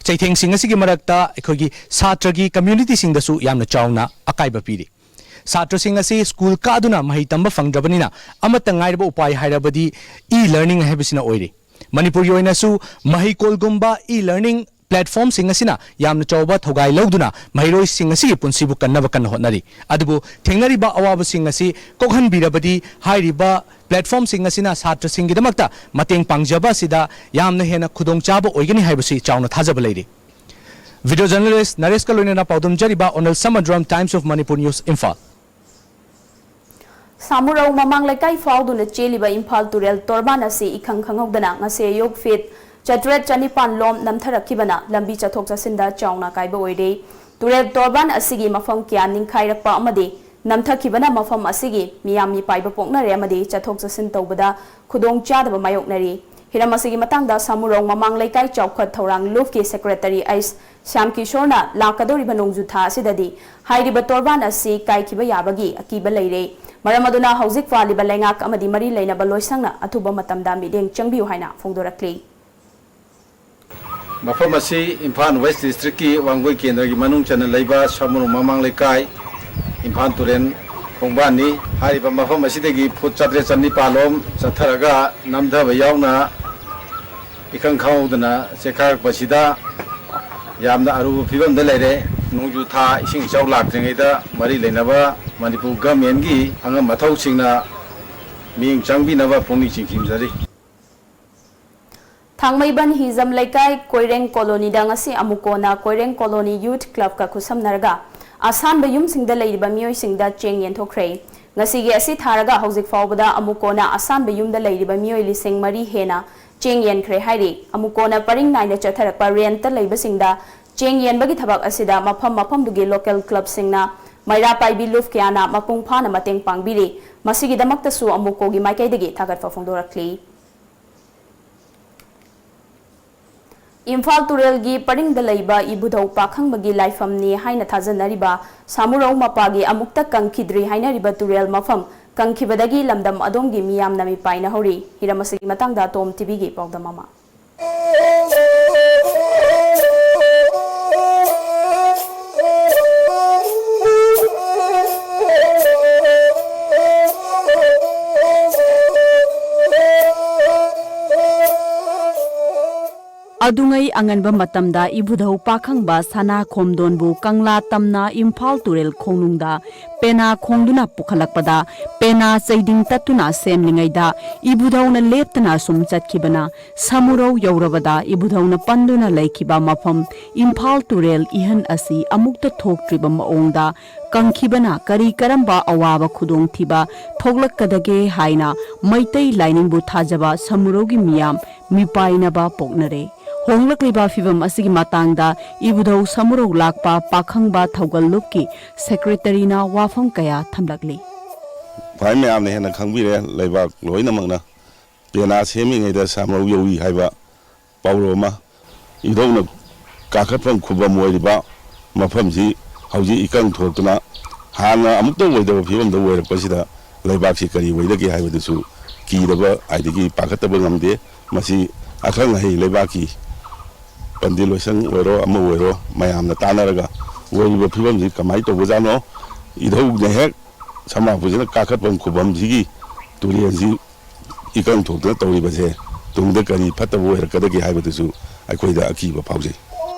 ꯆꯩꯊꯦꯡꯁꯤꯡ ꯑꯁꯤꯒꯤ ꯃꯔꯛꯇ ꯑꯩꯈꯣꯏꯒꯤ ꯁꯥꯇ꯭ꯔꯒꯤ communityꯁꯤꯡꯗꯁꯨ ꯌꯥꯝꯅ ꯆꯥꯎꯅ ꯑꯀꯥꯏꯕ ꯄꯤꯔꯤ꯫ ꯁꯥꯇ꯭ꯔꯁꯤꯡ ꯑꯁꯤ ꯁ꯭ꯀꯨꯜ ꯀꯥꯗꯨꯅ ꯃꯍꯩ ꯇꯝꯕ ꯐꯪꯗ꯭ꯔꯕꯅꯤꯅ ꯑꯃꯠꯇ ꯉꯥꯏꯔꯕ ꯎꯄꯥꯏ ꯍꯥꯏꯔꯕꯗꯤ e-learning ꯍꯥꯏꯕꯁꯤꯅ ꯑꯣꯏꯔꯤ꯫ ꯃꯅꯤꯄꯨꯔꯒꯤ ꯑꯣꯏꯅꯁꯨ ꯃꯍꯩꯀꯣꯜꯒꯨꯝꯕ e-learning platformꯁꯤꯡ ꯑꯁꯤꯅ ꯌꯥꯝꯅ ꯆꯥꯎꯕ ꯊꯧꯒꯥꯏ ꯂꯧꯗꯨꯅ ꯃꯍꯩꯔꯣꯏꯁꯤꯡ ꯑꯁꯤꯒꯤ ꯄꯨꯟꯁꯤꯕꯨ ꯀꯟꯅꯕ ꯀꯟꯅ ꯍꯣꯠꯅꯔꯤ꯫ ꯑꯗꯨꯕꯨ ꯊꯦꯡꯅꯔꯤꯕ ꯑꯋꯥꯕꯁꯤꯡ ꯑꯁꯤ ꯀꯣꯛꯍꯟꯕꯤꯔꯕꯗꯤ ꯍꯥꯏꯔꯤꯕ platformꯁꯤꯡ ꯑꯁꯤꯅ ꯁꯥꯇ꯭ꯔꯁꯤꯡꯒꯤꯗꯃꯛꯇ ꯃꯇꯦꯡ ꯄꯥꯡꯖꯕ ꯑꯁꯤꯗ ꯌꯥꯝꯅ ꯍꯦꯟꯅ ꯈꯨꯗꯣꯡꯆꯥꯕ ꯑꯣꯏꯒꯅꯤ ꯍꯥꯏꯕꯁꯤ ꯆꯥꯎꯅ ꯊꯥꯖꯕ ꯂꯩꯔꯤ꯫ Video journalist ꯅꯔꯦꯁꯀ ꯂꯣꯏꯅꯅ ꯄꯥꯎꯗꯝꯖꯔꯤꯕ ꯑꯣꯅꯜ ꯁꯃꯗ꯭ꯔꯝ, Times of Manipur News, Imphal. ꯁꯥꯃꯨꯔꯧ ꯃꯃꯥꯡ ꯂꯩꯀꯥꯏ ꯐꯥꯎꯗꯨꯅ ꯆꯦꯜꯂꯤꯕ ꯏꯝꯐꯥꯜ ꯇꯨꯔꯦꯜ ꯇꯣꯔꯕꯥꯟ ꯑꯁꯤ ꯏꯈꯪ ꯈꯪꯍꯧꯗꯅ ꯉꯁꯤ ꯑꯌꯨꯛ ꯐꯤꯠ ꯆꯥꯇ꯭ꯔꯦꯠ ꯆꯅꯤꯄꯥꯟ ꯂꯣꯝ ꯅꯝꯊꯔꯛꯈꯤꯕꯅ ꯂꯝꯕꯤ ꯆꯠꯊꯣꯛ ꯆꯠꯁꯤꯟꯗ ꯆꯥꯎꯅ ꯑꯀꯥꯏꯕ ꯑꯣꯏꯔꯦ꯫ ꯇꯨꯔꯦꯜ ꯇꯣꯔꯕꯥꯟ ꯑꯁꯤꯒꯤ ꯃꯐꯝ ꯀꯌꯥ ꯅꯤꯡꯈꯥꯏꯔꯛꯄ ꯑꯃꯗꯤ ꯅꯝꯊꯈꯤꯕꯅ ꯃꯐꯝ ꯑꯁꯤꯒꯤ ꯃꯤꯌꯥꯝ ꯃꯤꯄꯥꯏꯕ ꯄꯣꯛꯅꯔꯦ ꯑꯃꯗꯤ ꯆꯠꯊꯣꯛ ꯆꯠꯁꯤꯟ ꯇꯧꯕꯗ ꯈꯨꯗꯣꯡꯆꯥꯗꯕ ꯃꯥꯌꯣꯛꯅꯔꯤ꯫ ꯍꯤꯔꯝ ꯑꯁꯤꯒꯤ ꯃꯇꯥꯡꯗ ꯁꯥꯃꯨꯔꯧ ꯃꯃꯥꯡ ꯂꯩꯀꯥꯏ ꯆꯥꯎꯈꯠ ꯊꯧꯔꯥꯡ ꯂꯨꯞꯀꯤ secretary ꯑꯩꯁ ꯁ꯭ꯌꯥꯝ ꯀꯤꯁꯣꯔꯅ ꯂꯥꯛꯀꯗꯧꯔꯤꯕ ꯅꯣꯡꯖꯨ ꯊꯥ ꯑꯁꯤꯗꯗꯤ ꯍꯥꯏꯔꯤꯕ ꯇꯣꯔꯕꯥꯟ ꯑꯁꯤ ꯀꯥꯏꯈꯤꯕ ꯌꯥꯕꯒꯤ ꯑꯀꯤꯕ ꯂꯩꯔꯦ꯫ ꯃꯔꯝ ꯑꯗꯨꯅ ꯍꯧꯖꯤꯛ ꯄꯥꯜꯂꯤꯕ ꯂꯩꯉꯥꯛ ꯑꯃꯗꯤ ꯃꯔꯤ ꯂꯩꯅꯕ ꯂꯣꯏꯁꯪꯅ ꯑꯊꯨꯕ ꯃꯇꯝꯗ ꯃꯤꯠꯌꯦꯡ ꯆꯪꯕꯤꯌꯨ ꯍꯥꯏꯅ ꯐꯣꯡꯗꯣꯔꯛꯂꯤ꯫ ꯃꯐꯝ ꯑꯁꯤ ꯏꯝꯐꯥꯜ West Districtꯀꯤ ꯋꯥꯡꯒꯣꯏ ꯀꯦꯟꯗ꯭ꯔꯒꯤ ꯃꯅꯨꯡ ꯆꯟꯅ ꯂꯩꯕ ꯁꯥꯃꯨꯔꯧ ꯃꯃꯥꯡ ꯂꯩꯀꯥꯏ, ꯏꯝꯐꯥꯜ ꯇꯨꯔꯦꯜ ꯈꯣꯡꯕꯥꯟꯅꯤ꯫ ꯍꯥꯏꯔꯤꯕ ꯃꯐꯝ ꯑꯁꯤꯗꯒꯤ ꯐꯨꯠ ꯆꯥꯇ꯭ꯔꯦꯠ ꯆꯅꯤꯄꯥꯜ ꯂꯣꯝ ꯆꯠꯊꯔꯒ ꯅꯝꯊꯕ ꯌꯥꯎꯅ ꯏꯈꯪ ꯈꯪꯍꯧꯗꯅ ꯆꯦꯈꯥꯏꯔꯛꯄꯁꯤꯗ ꯌꯥꯝꯅ ꯑꯔꯨꯕ ꯐꯤꯕꯝꯗ ꯂꯩꯔꯦ꯫ ꯅꯣꯡꯖꯨ ꯊꯥ ꯏꯁꯤꯡ ꯏꯆꯥꯎ ꯂꯥꯛꯇ꯭ꯔꯤꯉꯩꯗ ꯃꯔꯤ ꯂꯩꯅꯕ ꯃꯅꯤꯄꯨꯔ governmentꯀꯤ ꯑꯉꯝ ꯑꯊꯧꯁꯤꯡꯅ ꯃꯤꯠꯌꯦꯡ ꯆꯪꯕꯤꯅꯕ ꯄꯨꯛꯅꯤꯡ ꯆꯤꯡꯁꯤꯟꯖꯔꯤ꯫ ꯊꯥꯡꯃꯩꯕꯟ ꯍꯤꯖꯝ ꯂꯩꯀꯥꯏ ꯀꯣꯏꯔꯦꯡ ꯀꯣꯂꯣꯅꯤꯗ ꯉꯁꯤ ꯑꯃꯨꯛ ꯀꯣꯟꯅ ꯀꯣꯏꯔꯦꯡ ꯀꯣꯂꯣꯅꯤ Youth Clubꯀ ꯈꯨꯠꯁꯝꯅꯔꯒ ꯑꯁꯥꯟꯕ ꯌꯨꯝꯁꯤꯡꯗ ꯂꯩꯔꯤꯕ ꯃꯤꯑꯣꯏꯁꯤꯡꯗ ꯆꯦꯡ ꯌꯦꯟꯊꯣꯛꯈ꯭ꯔꯦ꯫ ꯉꯁꯤꯒꯤ ꯑꯁꯤ ꯊꯥꯔꯒ ꯍꯧꯖꯤꯛ ꯐꯥꯎꯕꯗ ꯑꯃꯨꯛ ꯀꯣꯟꯅ ꯑꯁꯥꯟꯕ ꯌꯨꯝꯗ ꯂꯩꯔꯤꯕ ꯃꯤꯑꯣꯏ ꯂꯤꯁꯤꯡ ꯃꯔꯤ ꯍꯦꯟꯅ ꯆꯦꯡ ꯌꯦꯟꯈ꯭ꯔꯦ ꯍꯥꯏꯔꯤ꯫ ꯑꯃꯨꯛ ꯀꯣꯟꯅ ꯄꯔꯤꯡ ꯅꯥꯏꯅ ꯆꯠꯊꯔꯛꯄ rentꯇ ꯂꯩꯕꯁꯤꯡꯗ ꯆꯦꯡ ꯌꯦꯟꯕꯒꯤ ꯊꯕꯛ ꯑꯁꯤꯗ ꯃꯐꯝ ꯃꯐꯝꯗꯨꯒꯤ local clubꯁꯤꯡꯅ ꯃꯩꯔꯥ ꯄꯥꯏꯕꯤ ꯂꯨꯞ ꯀꯌꯥꯅ ꯃꯄꯨꯡ ꯐꯥꯅ ꯃꯇꯦꯡ ꯄꯥꯡꯕꯤꯔꯤ꯫ ꯃꯁꯤꯒꯤꯗꯃꯛꯇꯁꯨ ꯑꯃꯨꯀꯣꯒꯤ ꯃꯥꯏꯀꯩꯗꯒꯤ ꯊꯥꯒꯠꯄ ꯐꯣꯡꯗꯣꯔꯛꯂꯤ꯫ ꯏꯝꯐꯥꯜ ꯇꯨꯔꯦꯜꯒꯤ ꯄꯔꯤꯡꯗ ꯂꯩꯕ ꯏꯕꯨꯙꯧ ꯄꯥꯈꯪꯕꯒꯤ ꯂꯥꯏꯐꯝꯅꯤ ꯍꯥꯏꯅ ꯊꯥꯖꯅꯔꯤꯕ ꯁꯥꯃꯨꯔꯧ ꯃꯄꯥꯒꯤ ꯑꯃꯨꯛꯇ ꯀꯪꯈꯤꯗ꯭ꯔꯤ ꯍꯥꯏꯅꯔꯤꯕ ꯇꯨꯔꯦꯜ ꯃꯐꯝ ꯀꯪꯈꯤꯕꯗꯒꯤ ꯂꯝꯗꯝ ꯑꯗꯣꯝꯒꯤ ꯃꯤꯌꯥꯝꯅ ꯃꯤꯄꯥꯏꯅ ꯍꯧꯔꯤ꯫ ꯍꯤꯔꯝ ꯑꯁꯤꯒꯤ ꯃꯇꯥꯡꯗ ꯇꯣꯝ ꯇꯤꯚꯤꯒꯤ ꯄꯥꯎꯗꯝ ꯑꯃ꯫ ꯑꯗꯨꯉꯩ ꯑꯉꯟꯕ ꯃꯇꯝꯗ ꯏꯕꯨꯙꯧ ꯄꯥꯈꯪꯕ ꯁꯅꯥ ꯈꯣꯝꯗꯣꯟꯕꯨ ꯀꯪꯂꯥ ꯇꯝꯅ ꯏꯝꯐꯥꯜ ꯇꯨꯔꯦꯜ ꯈꯣꯡꯅꯨꯡꯗ ꯄꯦꯅꯥ ꯈꯣꯡꯗꯨꯅ ꯄꯨꯈꯠꯂꯛꯄꯗ, ꯄꯦꯅꯥ ꯆꯩꯗꯤꯡ ꯇꯠꯇꯨꯅ ꯁꯦꯝꯂꯤꯉꯩꯗ ꯏꯕꯨꯙꯧꯅ ꯂꯦꯞꯇꯅ ꯁꯨꯝ ꯆꯠꯈꯤꯕꯅ, ꯁꯃꯨꯔꯧ ꯌꯧꯔꯕꯗ ꯏꯕꯨꯙꯧꯅ ꯄꯟꯗꯨꯅ ꯂꯩꯈꯤꯕ ꯃꯐꯝ ꯏꯝꯐꯥꯜ ꯇꯨꯔꯦꯜ ꯏꯍꯟ ꯑꯁꯤ ꯑꯃꯨꯛꯇ ꯊꯣꯛꯇ꯭ꯔꯤꯕ ꯃꯑꯣꯡꯗ ꯀꯪꯈꯤꯕꯅ ꯀꯔꯤ ꯀꯔꯝꯕ ꯑꯋꯥꯕ ꯈꯨꯗꯣꯡꯊꯤꯕ ꯊꯣꯛꯂꯛꯀꯗꯒꯦ ꯍꯥꯏꯅ ꯃꯩꯇꯩ ꯂꯥꯏꯅꯤꯡꯕꯨ ꯊꯥꯖꯕ ꯁꯃꯨꯔꯧꯒꯤ ꯃꯤꯌꯥꯝ ꯃꯤꯄꯥꯏꯅꯕ ꯄꯣꯛꯅꯔꯦ꯫ ꯍꯣꯡꯂꯛꯂꯤꯕ ꯐꯤꯚꯝ ꯑꯁꯤꯒꯤ ꯃꯇꯥꯡꯗ ꯏꯕꯨꯙꯧ ꯁꯃꯨꯔꯧ ꯂꯥꯛꯄ ꯄꯥꯈꯪꯕ ꯊꯧꯒꯜ ꯂꯨꯞꯀꯤ ꯁꯦꯀ꯭ꯔꯦꯇꯔꯤꯅ ꯋꯥꯐꯝ ꯀꯌꯥ ꯊꯝꯂꯛꯂꯤ꯫ ꯈ꯭ꯋꯥꯏ ꯃꯌꯥꯝꯅ ꯍꯦꯟꯅ ꯈꯪꯕꯤꯔꯦ, ꯂꯩꯕꯥꯛ ꯂꯣꯏꯅꯃꯛꯅ ꯄꯦꯅꯥ ꯁꯦꯝꯃꯤꯉꯩꯗ ꯁꯥꯃꯔꯧ ꯌꯧꯏ ꯍꯥꯏꯕ ꯄꯥꯎꯔꯧ ꯑꯃ꯫ ꯏꯙꯧꯅ ꯀꯥꯈꯠꯐꯝ ꯈꯨꯕꯝ ꯑꯣꯏꯔꯤꯕ ꯃꯐꯝꯁꯤ ꯍꯧꯖꯤꯛ ꯏꯀꯪ ꯊꯣꯛꯇꯨꯅ ꯍꯥꯟꯅ ꯑꯃꯨꯛꯇ ꯑꯣꯏꯗꯕ ꯐꯤꯕꯝꯗ ꯑꯣꯏꯔꯛꯄꯁꯤꯗ ꯂꯩꯕꯥꯛꯁꯤ ꯀꯔꯤ ꯑꯣꯏꯗꯒꯦ ꯍꯥꯏꯕꯗꯨꯁꯨ ꯀꯤꯗꯕ ꯑꯗꯒꯤ ꯄꯥꯈꯠꯇꯕ ꯉꯝꯗꯦ꯫ ꯃꯁꯤ ꯑꯈꯪ ꯑꯍꯩ ꯂꯩꯕꯥꯛꯀꯤ ꯄꯟꯗꯤꯠ ꯂꯣꯏꯁꯪ ꯑꯣꯏꯔꯣ, ꯑꯃ ꯑꯣꯏꯔꯣ, ꯃꯌꯥꯝꯅ ꯇꯥꯟꯅꯔꯒ ꯑꯣꯏꯔꯤꯕ ꯐꯤꯕꯝꯁꯤ ꯀꯃꯥꯏꯅ ꯇꯧꯕꯖꯥꯠꯅꯣ? ꯏꯙꯧꯅ ꯍꯦꯛ ꯁꯃꯥꯄꯨꯁꯤꯅ ꯀꯥꯈꯠꯐꯝ ꯈꯨꯕꯝꯁꯤꯒꯤ ꯇꯨꯔꯦꯜꯁꯤ ꯏꯀꯪ ꯊꯣꯛꯇꯅ ꯇꯧꯔꯤꯕꯁꯦ ꯇꯨꯡꯗ ꯀꯔꯤ ꯐꯠꯇꯕ ꯑꯣꯏꯔꯛꯀꯗꯒꯦ ꯍꯥꯏꯕꯗꯨꯁꯨ ꯑꯩꯈꯣꯏꯗ ꯑꯀꯤꯕ ꯐꯥꯎꯖꯩ꯫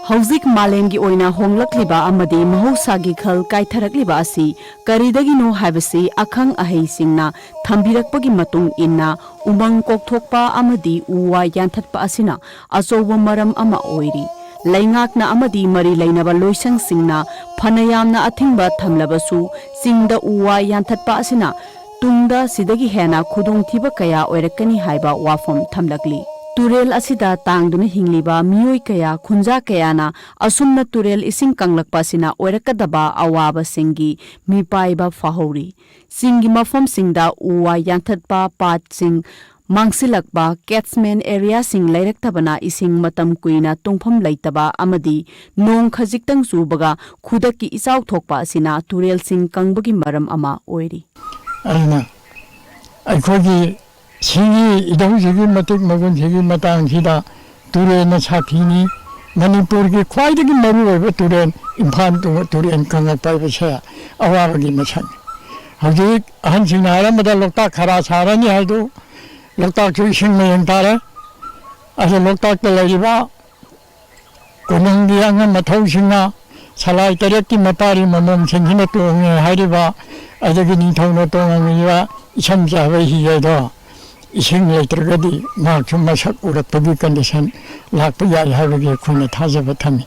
ꯍꯧꯖꯤꯛ ꯃꯥꯂꯦꯝꯒꯤ ꯑꯣꯏꯅ ꯍꯣꯡꯂꯛꯂꯤꯕ ꯑꯃꯗꯤ ꯃꯍꯧꯁꯥꯒꯤ ꯈꯜ ꯀꯥꯏꯊꯔꯛꯂꯤꯕ ꯑꯁꯤ ꯀꯔꯤꯗꯒꯤꯅꯣ ꯍꯥꯏꯕꯁꯤ ꯑꯈꯪ ꯑꯍꯩꯁꯤꯡꯅ ꯊꯝꯕꯤꯔꯛꯄꯒꯤ ꯃꯇꯨꯡ ꯏꯟꯅ ꯎꯃꯪ ꯀꯣꯛꯊꯣꯛꯄ ꯑꯃꯗꯤ ꯎ ꯋꯥ ꯌꯥꯟꯊꯠꯄ ꯑꯁꯤꯅ ꯑꯆꯧꯕ ꯃꯔꯝ ꯑꯃ ꯑꯣꯏꯔꯤ꯫ ꯂꯩꯉꯥꯛꯅ ꯑꯃꯗꯤ ꯃꯔꯤ ꯂꯩꯅꯕ ꯂꯣꯏꯁꯪꯁꯤꯡꯅ ꯐꯅ ꯌꯥꯝꯅ ꯑꯊꯤꯡꯕ ꯊꯝꯂꯕꯁꯨ, ꯆꯤꯡꯗ ꯎ ꯋꯥ ꯌꯥꯟꯊꯠꯄ ꯑꯁꯤꯅ ꯇꯨꯡꯗ ꯁꯤꯗꯒꯤ ꯍꯦꯟꯅ ꯈꯨꯗꯣꯡꯊꯤꯕ ꯀꯌꯥ ꯑꯣꯏꯔꯛꯀꯅꯤ ꯍꯥꯏꯕ ꯋꯥꯐꯝ ꯊꯝꯂꯛꯂꯤ꯫ ꯇꯨꯔꯦꯜ ꯑꯁꯤꯗ ꯇꯥꯡꯗꯨꯅ ꯍꯤꯡꯂꯤꯕ ꯃꯤꯑꯣꯏ ꯀꯌꯥ, ꯈꯨꯟꯖꯥ ꯀꯌꯥꯅ ꯑꯁꯨꯝꯅ ꯇꯨꯔꯦꯜ ꯏꯁꯤꯡ ꯀꯪꯂꯛꯄ ꯑꯁꯤꯅ ꯑꯣꯏꯔꯛꯀꯗꯕ ꯑꯋꯥꯕꯁꯤꯡꯒꯤ ꯃꯤꯄꯥꯏꯕ ꯐꯥꯍꯧꯔꯤ꯫ ꯆꯤꯡꯒꯤ ꯃꯐꯝꯁꯤꯡꯗ ꯎ ꯋꯥ ꯌꯥꯟꯊꯠꯄ, ꯄꯥꯠꯁꯤꯡ ꯃꯥꯡꯁꯤꯜꯂꯛꯄ, catchment areaꯁꯤꯡ ꯂꯩꯔꯛꯇꯕꯅ ꯏꯁꯤꯡ ꯃꯇꯝ ꯀꯨꯏꯅ ꯇꯨꯡꯐꯝ ꯂꯩꯇꯕ ꯑꯃꯗꯤ ꯅꯣꯡ ꯈꯖꯤꯛꯇꯪ ꯆꯨꯕꯒ ꯈꯨꯗꯛꯀꯤ ꯏꯆꯥꯎ ꯊꯣꯛꯄ ꯑꯁꯤꯅ ꯇꯨꯔꯦꯜꯁꯤꯡ ꯀꯪꯕꯒꯤ ꯃꯔꯝ ꯑꯃ ꯑꯣꯏꯔꯤ꯫ ꯑꯗꯨꯅ ꯑꯩꯈꯣꯏꯒꯤ ꯁꯤꯒꯤ ꯏꯙꯧꯁꯤꯒꯤ ꯃꯇꯤꯛ ꯃꯒꯨꯟꯁꯤꯒꯤ ꯃꯇꯥꯡꯁꯤꯗ ꯇꯨꯔꯦꯜꯅ ꯁꯥꯊꯤꯅꯤ꯫ ꯃꯅꯤꯄꯨꯔꯒꯤ ꯈ꯭ꯋꯥꯏꯗꯒꯤ ꯃꯔꯨꯑꯣꯏꯕ ꯇꯨꯔꯦꯜ, ꯏꯝꯐꯥꯜ ꯇꯨ-, ꯇꯨꯔꯦꯜ ꯀꯪꯂꯛꯄ ꯍꯥꯏꯕꯁꯦ ꯑꯋꯥꯕꯒꯤ ꯃꯁꯛꯅꯤ꯫ ꯍꯧꯖꯤꯛ ꯑꯍꯟꯁꯤꯡꯅ ꯍꯥꯏꯔꯝꯕꯗ ꯂꯣꯛꯇꯥꯛ ꯈꯔ ꯁꯥꯔꯅꯤ ꯍꯥꯏꯗꯨ, ꯂꯣꯛꯇꯥꯛꯁꯨ ꯏꯁꯤꯡ ꯃꯌꯦꯡ ꯇꯥꯔꯦ꯫ ꯑꯗꯨ ꯂꯣꯛꯇꯥꯛꯇ ꯂꯩꯔꯤꯕ ꯀꯣꯅꯨꯡꯒꯤ ꯑꯉꯝ ꯑꯊꯧꯁꯤꯡꯅ ꯁꯂꯥꯏ ꯇꯔꯦꯠꯀꯤ ꯃꯄꯥꯔꯤ ꯃꯃꯣꯝꯁꯤꯡꯁꯤꯅ ꯇꯣꯡꯉꯦ ꯍꯥꯏꯔꯤꯕ, ꯑꯗꯒꯤ ꯅꯤꯡꯊꯧꯅ ꯇꯣꯡꯉꯝꯃꯤꯕ ꯏꯁꯝ ꯆꯥꯕ ꯍꯤ ꯍꯥꯏꯗꯣ ꯏꯁꯤꯡ ꯂꯩꯇ꯭ꯔꯒꯗꯤ ꯃꯍꯥꯛꯁꯨ ꯃꯁꯛ ꯎꯔꯛꯄꯒꯤ condition ꯂꯥꯛꯄ ꯌꯥꯏ ꯍꯥꯏꯕꯒꯤ ꯑꯩꯈꯣꯏꯅ ꯊꯥꯖꯕ ꯊꯝꯃꯤ꯫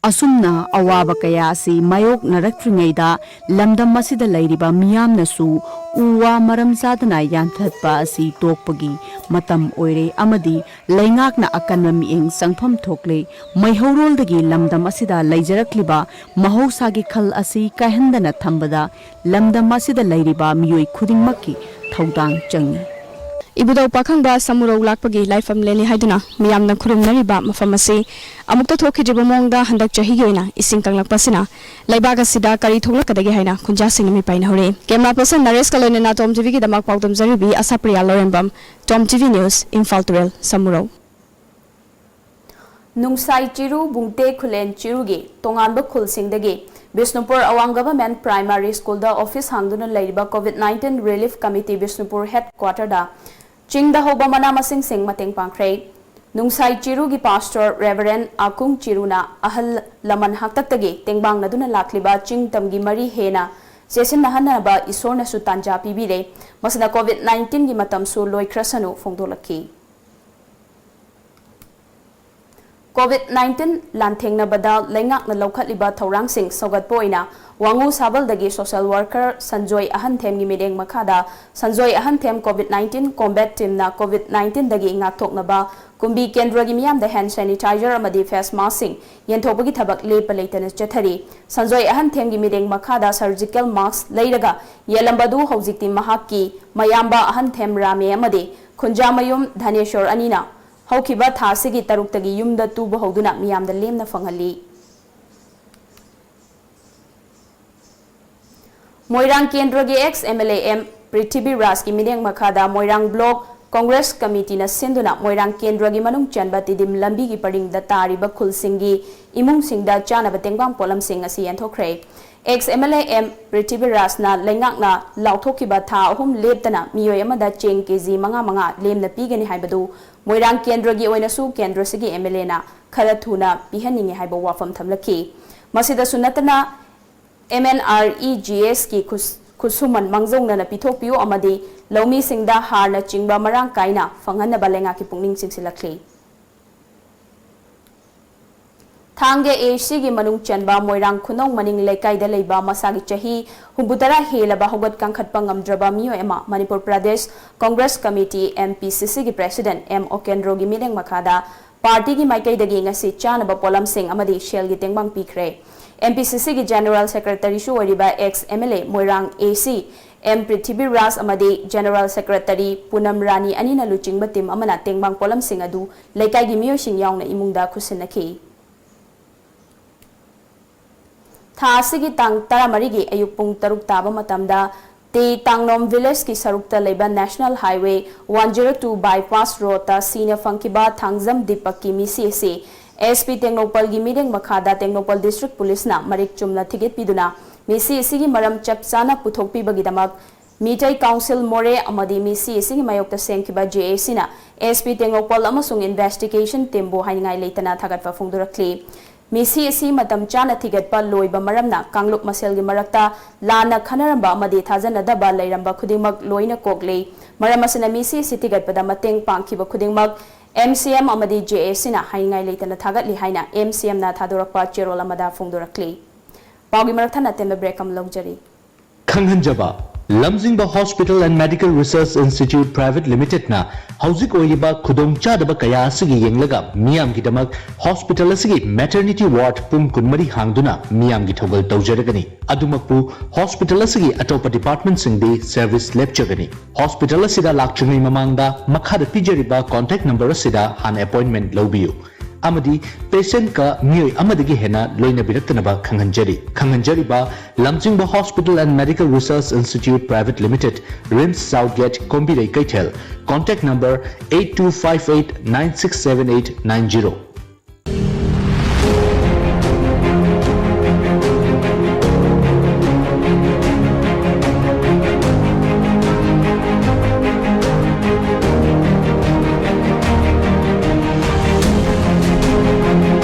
ꯑꯁꯨꯝꯅ ꯑꯋꯥꯕ ꯀꯌꯥ ꯑꯁꯤ ꯃꯥꯌꯣꯛꯅꯔꯛꯇ꯭ꯔꯤꯉꯩꯗ ꯂꯝꯗꯝ ꯑꯁꯤꯗ ꯂꯩꯔꯤꯕ ꯃꯤꯌꯥꯝꯅꯁꯨ ꯎ ꯋꯥ ꯃꯔꯝ ꯆꯥꯗꯅ ꯌꯥꯟꯊꯠꯄ ꯑꯁꯤ ꯇꯣꯛꯄꯒꯤ ꯃꯇꯝ ꯑꯣꯏꯔꯦ ꯑꯃꯗꯤ ꯂꯩꯉꯥꯛꯅ ꯑꯀꯟꯕ ꯃꯤꯠꯌꯦꯡ ꯆꯪꯐꯝ ꯊꯣꯛꯂꯦ꯫ ꯃꯩꯍꯧꯔꯣꯜꯗꯒꯤ ꯂꯝꯗꯝ ꯑꯁꯤꯗ ꯂꯩꯖꯔꯛꯂꯤꯕ ꯃꯍꯧꯁꯥꯒꯤ ꯈꯜ ꯑꯁꯤ ꯀꯥꯏꯍꯟꯗꯅ ꯊꯝꯕꯗ ꯂꯝꯗꯝ ꯑꯁꯤꯗ ꯂꯩꯔꯤꯕ ꯃꯤꯑꯣꯏ ꯈꯨꯗꯤꯡꯃꯛꯀꯤ ꯊꯧꯗꯥꯡ ꯆꯪꯏ꯫ ꯏꯕꯨꯙꯧ ꯄꯥꯈꯪꯕ ꯁꯃꯨꯔꯧ ꯂꯥꯛꯄꯒꯤ ꯂꯥꯏꯐꯝ ꯂꯦꯟꯂꯤ ꯍꯥꯏꯗꯨꯅ ꯃꯤꯌꯥꯝꯅ ꯈꯨꯔꯨꯝꯅꯔꯤꯕ ꯃꯐꯝ ꯑꯁꯤ ꯑꯃꯨꯛꯇ ꯊꯣꯛꯈꯤꯗ꯭ꯔꯤꯕ ꯃꯑꯣꯡꯗ ꯍꯟꯗꯛ ꯆꯍꯤꯒꯤ ꯑꯣꯏꯅ ꯏꯁꯤꯡ ꯀꯪꯂꯛꯄ ꯑꯁꯤꯅ ꯂꯩꯕꯥꯛ ꯑꯁꯤꯗ ꯀꯔꯤ ꯊꯣꯛꯂꯛꯀꯗꯒꯦ ꯍꯥꯏꯅ ꯈꯨꯟꯖꯥꯁꯤꯡꯅ ꯃꯤꯄꯥꯏꯅꯍꯧꯔꯤ꯫ Camera person ꯅꯔꯦꯁꯀ ꯂꯣꯏꯅꯅ ꯇꯣꯝ ꯇꯤꯚꯤꯒꯤꯗꯃꯛ ꯄꯥꯎꯗꯝꯖꯔꯤꯕꯤ ꯑꯁꯥꯄ꯭ꯔꯤꯌꯥ ꯂꯧꯔꯦꯝꯕꯝ, ꯇꯣꯝ ꯇꯤꯚꯤ ꯅ꯭ꯌꯨꯁ, ꯏꯝꯐꯥꯜ ꯇꯨꯔꯦꯜ, ꯁꯃꯨꯔꯧ꯫ ꯅꯨꯡꯁꯥꯏ ꯆꯤꯔꯨ, ꯕꯨꯡꯇꯦ ꯈꯨꯂꯦꯟ ꯆꯤꯔꯨꯒꯤ ꯇꯣꯉꯥꯟꯕ ꯈꯨꯜꯁꯤꯡꯗꯒꯤ ꯕꯤꯁꯅꯨꯄꯨꯔ ꯑꯋꯥꯡ ꯒꯚꯔꯟꯃꯦꯟꯠ ꯄ꯭ꯔꯥꯏꯃꯥꯔꯤ ꯁ꯭ꯀꯨꯜꯗ ꯑꯣꯐꯤꯁ ꯍꯥꯡꯗꯨꯅ ꯂꯩꯔꯤꯕ COVID nineteen relief committee Bishnupur head ꯀ꯭ꯋꯥꯇꯔꯗ ꯆꯤꯡꯗ ꯍꯧꯕ ꯃꯅꯥ ꯃꯁꯤꯡꯁꯤꯡ ꯃꯇꯦꯡ ꯄꯥꯡꯈ꯭ꯔꯦ꯫ ꯅꯨꯡꯁꯥꯏ ꯆꯤꯔꯨꯒꯤ ꯄꯥꯁꯇꯣꯔ ꯔꯦꯚꯔꯦꯟ ꯑꯀꯨꯡ ꯆꯤꯔꯨꯅ ꯑꯍꯜ ꯂꯃꯟ ꯍꯥꯛꯇꯛꯇꯒꯤ ꯇꯦꯡꯕꯥꯡꯅꯗꯨꯅ ꯂꯥꯛꯂꯤꯕ ꯆꯤꯡ ꯇꯝꯒꯤ ꯃꯔꯤ ꯍꯦꯟꯅ ꯆꯦꯠꯁꯤꯟꯅꯍꯟꯅꯕ ꯏꯁꯣꯔꯅꯁꯨ ꯇꯥꯟꯖꯥ ꯄꯤꯕꯤꯔꯦ꯫ ꯃꯁꯤꯅ COVID nineteen ꯒꯤ ꯃꯇꯝꯁꯨ ꯂꯣꯏꯈ꯭ꯔꯁꯅꯨ ꯐꯣꯡꯗꯣꯛꯂꯛꯈꯤ꯫ ꯀꯣꯚꯤꯗ ꯅꯥꯏꯟꯇꯤꯟ ꯂꯥꯟꯊꯦꯡꯅꯕꯗ ꯂꯩꯉꯥꯛꯅ ꯂꯧꯈꯠꯂꯤꯕ ꯊꯧꯔꯥꯡꯁꯤꯡ ꯁꯧꯒꯠꯄ ꯑꯣꯏꯅ ꯋꯥꯉꯨ ꯁꯥꯕꯜꯗꯒꯤ ꯁꯣꯁꯦꯜ ꯋꯥꯔꯀꯔ ꯁꯟꯖꯣꯏ ꯑꯍꯟꯊꯦꯝꯒꯤ ꯃꯤꯠꯌꯦꯡ ꯃꯈꯥꯗ Sanjoy ꯑꯍꯟꯊꯦꯝ COVID nineteen combat ꯇꯤꯝꯅ COVID ꯅꯥꯏꯟꯇꯤꯟꯗꯒꯤ ꯉꯥꯛꯊꯣꯛꯅꯕ ꯀꯨꯝꯕꯤ ꯀꯦꯟꯗ꯭ꯔꯒꯤ ꯃꯤꯌꯥꯝꯗ ꯍꯦꯟ ꯁꯦꯅꯤꯇꯥꯏꯖꯔ ꯑꯃꯗꯤ ꯐꯦꯁ ꯃꯥꯁꯛꯁꯤꯡ ꯌꯦꯟꯊꯣꯛꯄꯒꯤ ꯊꯕꯛ ꯂꯦꯞꯄ ꯂꯩꯇꯅ ꯆꯠꯊꯔꯤ꯫ ꯁꯟꯖꯣꯏ ꯑꯍꯟꯊꯦꯝꯒꯤ ꯃꯤꯠꯌꯦꯡ ꯃꯈꯥꯗ ꯁꯔꯖꯤꯀꯦꯜ ꯃꯥꯁꯛ ꯂꯩꯔꯒ ꯌꯦꯜꯂꯝꯕꯗꯨ ꯍꯧꯖꯤꯛꯇꯤ ꯃꯍꯥꯛꯀꯤ ꯃꯌꯥꯝꯕ ꯑꯍꯟꯊꯦꯝ ꯔꯥꯃꯦ ꯑꯃꯗꯤ ꯈꯨꯟꯖꯥꯃꯌꯨꯝ ꯙꯅꯦꯁꯣꯔ ꯑꯅꯤꯅ ꯍꯧꯈꯤꯕ ꯊꯥ ꯑꯁꯤꯒꯤ ꯇꯔꯨꯛꯇꯒꯤ ꯌꯨꯝꯗ ꯇꯨꯕ ꯍꯧꯗꯨꯅ ꯃꯤꯌꯥꯝꯗ ꯂꯦꯝꯅ ꯐꯪꯍꯜꯂꯤ꯫ ꯃꯣꯏꯔꯥꯡ ꯀꯦꯟꯗ꯭ꯔꯒꯤ ex M L A M ꯄ꯭ꯔꯤꯊꯤꯕꯤꯔꯥꯖꯀꯤ ꯃꯤꯠꯌꯦꯡ ꯃꯈꯥꯗ ꯃꯣꯏꯔꯥꯡ ꯕ꯭ꯂꯣꯛ ꯀꯣꯡꯒ꯭ꯔꯦꯁ ꯀꯃꯤꯇꯤꯅ ꯁꯤꯟꯗꯨꯅ ꯃꯣꯏꯔꯥꯡ ꯀꯦꯟꯗ꯭ꯔꯒꯤ ꯃꯅꯨꯡ ꯆꯟꯕ ꯇꯤꯗꯤꯝ ꯂꯝꯕꯤꯒꯤ ꯄꯔꯤꯡꯗ ꯇꯥꯔꯤꯕ ꯈꯨꯜꯁꯤꯡꯒꯤ ꯏꯃꯨꯡꯁꯤꯡꯗ ꯆꯥꯅꯕ ꯇꯦꯡꯕꯥꯡ ꯄꯣꯠꯂꯝꯁꯤꯡ ꯑꯁꯤ ꯌꯦꯟꯊꯣꯛꯈ꯭ꯔꯦ꯫ Ex M L A M ꯄ꯭ꯔꯤꯊꯤꯕꯤꯔꯥꯖꯅ ꯂꯩꯉꯥꯛꯅ ꯂꯥꯎꯊꯣꯛꯈꯤꯕ ꯊꯥ ꯑꯍꯨꯝ ꯂꯦꯞꯇꯅ ꯃꯤꯑꯣꯏ ꯑꯃꯗ ꯆꯦꯡ ꯀꯦ ꯖꯤ ꯃꯉꯥ ꯃꯉꯥ ꯂꯦꯝꯅ ꯄꯤꯒꯅꯤ ꯍꯥꯏꯕꯗꯨ ꯃꯣꯏꯔꯥꯡ ꯀꯦꯟꯗ꯭ꯔꯒꯤ ꯑꯣꯏꯅꯁꯨ ꯀꯦꯟꯗ꯭ꯔꯁꯤꯒꯤ ꯑꯦꯝ ꯑꯦꯜ ꯑꯦꯅ ꯈꯔ ꯊꯨꯅ ꯄꯤꯍꯟꯅꯤꯡꯏ ꯍꯥꯏꯕ ꯋꯥꯐꯝ ꯊꯝꯂꯛꯈꯤ꯫ ꯃꯁꯤꯗꯁꯨ ꯅꯠꯇꯅ, M N R E G ꯑꯦꯁꯀꯤ ꯈꯨꯠꯁꯨꯃꯟ ꯃꯥꯡꯖꯧꯅꯅ ꯄꯤꯊꯣꯛꯄꯤꯌꯨ ꯑꯃꯗꯤ ꯂꯧꯃꯤꯁꯤꯡꯗ ꯍꯥꯔꯅꯆꯤꯡꯕ ꯃꯔꯥꯡ ꯀꯥꯏꯅ ꯐꯪꯍꯟꯅꯕ ꯂꯩꯉꯥꯛꯀꯤ ꯄꯨꯛꯅꯤꯡ ꯆꯤꯡꯁꯤꯜꯂꯛꯂꯤ꯫ ꯊꯥꯡꯒ ꯑꯦ ꯁꯤꯒꯤ ꯃꯅꯨꯡ ꯆꯟꯕ ꯃꯣꯏꯔꯥꯡ ꯈꯨꯅꯧ ꯃꯅꯤꯡ ꯂꯩꯀꯥꯏꯗ ꯂꯩꯕ ꯃꯁꯥꯒꯤ ꯆꯍꯤ ꯍꯨꯝꯐꯨꯇꯔꯥ ꯍꯦꯜꯂꯕ ꯍꯧꯒꯠ ꯀꯥꯡꯈꯠꯄ ꯉꯝꯗ꯭ꯔꯕ ꯃꯤꯑꯣꯏ ꯑꯃ Manipur Pradesh Congress committee, M P ꯁꯤ ꯁꯤꯒꯤ ꯄ꯭ꯔꯦꯁꯤꯗꯦꯟꯠ ꯑꯦꯝ ꯑꯣꯀꯦꯟꯗ꯭ꯔꯣꯒꯤ ꯃꯤꯠꯌꯦꯡ ꯃꯈꯥꯗ ꯄꯥꯔꯇꯤꯒꯤ ꯃꯥꯏꯀꯩꯗꯒꯤ ꯉꯁꯤ ꯆꯥꯅꯕ ꯄꯣꯠꯂꯝꯁꯤꯡ ꯑꯃꯗꯤ ꯁꯦꯜꯒꯤ ꯇꯦꯡꯕꯥꯡ ꯄꯤꯈ꯭ꯔꯦ꯫ ꯑꯦꯝ ꯄꯤ ꯁꯤ ꯁꯤꯒꯤ ꯖꯦꯅꯦꯔꯦꯜ ꯁꯦꯀ꯭ꯔꯦꯇꯔꯤꯁꯨ ꯑꯣꯏꯔꯤꯕ ꯑꯦꯛꯁ ꯑꯦꯝ ꯑꯦꯜ ꯑꯦ ꯃꯣꯏꯔꯥꯡ ꯑꯦ ꯁꯤ ꯑꯦꯝ ꯄ꯭ꯔꯤꯊꯤꯕꯤꯔꯥꯖ ꯑꯃꯗꯤ ꯖꯦꯅꯦꯔꯦꯜ ꯁꯦꯀ꯭ꯔꯦꯇꯔꯤ ꯄꯨꯅꯝ ꯔꯥꯅꯤ ꯑꯅꯤꯅ ꯂꯨꯆꯤꯡꯕ ꯇꯤꯝ ꯑꯃꯅ ꯇꯦꯡꯕꯥꯡ ꯄꯣꯠꯂꯝꯁꯤꯡ ꯑꯗꯨ ꯂꯩꯀꯥꯏꯒꯤ ꯃꯤꯑꯣꯏꯁꯤꯡ ꯌꯥꯎꯅ ꯏꯃꯨꯡꯗ ꯈꯨꯠꯁꯤꯟꯅꯈꯤ꯫ ꯊꯥ ꯑꯁꯤꯒꯤ ꯇꯥꯡ ꯇꯔꯥꯃꯔꯤꯒꯤ ꯑꯌꯨꯛ ꯄꯨꯡ ꯇꯔꯨꯛ ꯇꯥꯕ ꯃꯇꯝꯗ ꯇꯦ ꯇꯥꯡꯅꯣꯝ ꯚꯤꯂꯦꯖꯀꯤ ꯁꯔꯨꯛꯇ ꯂꯩꯕ national highway one zero two bypass ꯔꯣꯗꯇ ꯁꯤꯅ ꯐꯪꯈꯤꯕ ꯊꯥꯡꯖꯝ ꯗꯤꯄꯛꯀꯤ ꯃꯤꯁꯤ ꯑꯁꯤ ꯑꯦꯁ ꯄꯤ ꯇꯦꯡꯅꯧꯄꯜꯒꯤ ꯃꯤꯠꯌꯦꯡ ꯃꯈꯥꯗ ꯇꯦꯡꯅꯧꯄꯜ ꯗꯤꯁꯇ꯭ꯔꯤꯛ ꯄꯨꯂꯤꯁꯅ ꯃꯔꯤꯛ ꯆꯨꯝꯅ ꯊꯤꯒꯠꯄꯤꯗꯨꯅ ꯃꯤꯁꯤ ꯑꯁꯤꯒꯤ ꯃꯔꯝ ꯆꯞ ꯆꯥꯅ ꯄꯨꯊꯣꯛꯄꯤꯕꯒꯤꯗꯃꯛ ꯃꯤꯇꯩ ꯀꯥꯎꯟꯁꯤꯜ ꯃꯣꯔꯦ ꯑꯃꯗꯤ ꯃꯤꯁꯤ ꯑꯁꯤꯒꯤ ꯃꯥꯌꯣꯛꯇ ꯁꯦꯝꯈꯤꯕ ꯖꯦ ꯑꯦ ꯁꯤꯅ ꯑꯦꯁ ꯄꯤ ꯇꯦꯡꯅꯧꯄꯜ ꯑꯃꯁꯨꯡ ꯏꯟꯚꯦꯁꯇꯤꯒꯦꯁꯟ ꯇꯤꯝꯕꯨ ꯍꯥꯏꯅꯤꯡꯉꯥꯏ ꯂꯩꯇꯅ ꯊꯥꯒꯠꯄ ꯐꯣꯡꯗꯣꯔꯛꯂꯤ꯫ ꯃꯤꯁꯤ ꯑꯁꯤ ꯃꯇꯝ ꯆꯥꯅ ꯊꯤꯒꯠꯄ ꯂꯣꯏꯕ ꯃꯔꯝꯅ ꯀꯥꯡꯂꯨꯞ ꯃꯁꯦꯜꯒꯤ ꯃꯔꯛꯇ ꯂꯥꯟꯅ ꯈꯟꯅꯔꯝꯕ ꯑꯃꯗꯤ ꯊꯥꯖꯅꯗꯕ ꯂꯩꯔꯝꯕ ꯈꯨꯗꯤꯡꯃꯛ ꯂꯣꯏꯅ ꯀꯣꯛꯂꯦ꯫ ꯃꯔꯝ ꯑꯁꯤꯅ ꯃꯤꯁꯤ ꯑꯁꯤ ꯊꯤꯒꯠꯄꯗ ꯃꯇꯦꯡ ꯄꯥꯡꯈꯤꯕ ꯈꯨꯗꯤꯡꯃꯛ ꯑꯦꯝ ꯁꯤ ꯑꯦꯝ ꯑꯃꯗꯤ ꯖꯦ ꯑꯦ ꯁꯤꯅ ꯍꯥꯏꯅꯤꯡꯉꯥꯏ ꯂꯩꯇꯅ ꯊꯥꯒꯠꯂꯤ ꯍꯥꯏꯅ ꯑꯦꯝ ꯁꯤ ꯑꯦꯝꯅ ꯊꯥꯗꯣꯔꯛꯄ ꯆꯦꯔꯣꯜ ꯑꯃꯗ ꯐꯣꯡꯗꯣꯔꯛꯂꯤ꯫ ꯄꯥꯎꯒꯤ ꯃꯔꯛ ꯊꯠꯅ ꯑꯇꯦꯟꯕ break ꯑꯃ ꯂꯧꯖꯔꯤ꯫ ꯈꯪꯍꯟꯖꯕ, ꯂꯝꯖꯤꯡꯕ Hospital and Medical Research Institute Private Limitedꯅ ꯍꯧꯖꯤꯛ ꯑꯣꯏꯔꯤꯕ ꯈꯨꯗꯣꯡꯆꯥꯗꯕ ꯀꯌꯥ ꯑꯁꯤꯒꯤ ꯌꯦꯡꯂꯒ ꯃꯤꯌꯥꯝꯒꯤꯗꯃꯛ hospital ꯑꯁꯤꯒꯤ maternity ward ꯄꯨꯡ ꯀꯨꯟꯃꯔꯤ ꯍꯥꯡꯗꯨꯅ ꯃꯤꯌꯥꯝꯒꯤ ꯊꯧꯒꯜ ꯇꯧꯖꯔꯒꯅꯤ꯫ ꯑꯗꯨꯃꯛꯄꯨ hospital ꯑꯁꯤꯒꯤ ꯑꯇꯣꯞꯄ departmentꯁꯤꯡꯗꯤ service ꯂꯦꯞꯆꯒꯅꯤ꯫ Hospital ꯑꯁꯤꯗ ꯂꯥꯛꯇ꯭ꯔꯤꯉꯩ ꯃꯃꯥꯡꯗ ꯃꯈꯥꯗ ꯄꯤꯖꯔꯤꯕ contact number ꯑꯁꯤꯗ ꯍꯥꯟꯅ appointment ꯂꯧꯕꯤꯌꯨ ꯑꯃꯗꯤ patientꯀ ꯃꯤꯑꯣꯏ ꯑꯃꯗꯒꯤ ꯍꯦꯟꯅ ꯂꯣꯏꯅꯕꯤꯔꯛꯇꯅꯕ ꯈꯪꯍꯟꯖꯔꯤ꯫ ꯈꯪꯍꯟꯖꯔꯤꯕ, ꯂꯝꯖꯤꯡꯕ Hospital and Medical Research Institute Private Limited, RIMS South Gate, ꯀꯣꯝꯕꯤꯔꯩ ꯀꯩꯊꯦꯜ꯫ Contact number eight two five eight nine six seven eight nine zero꯫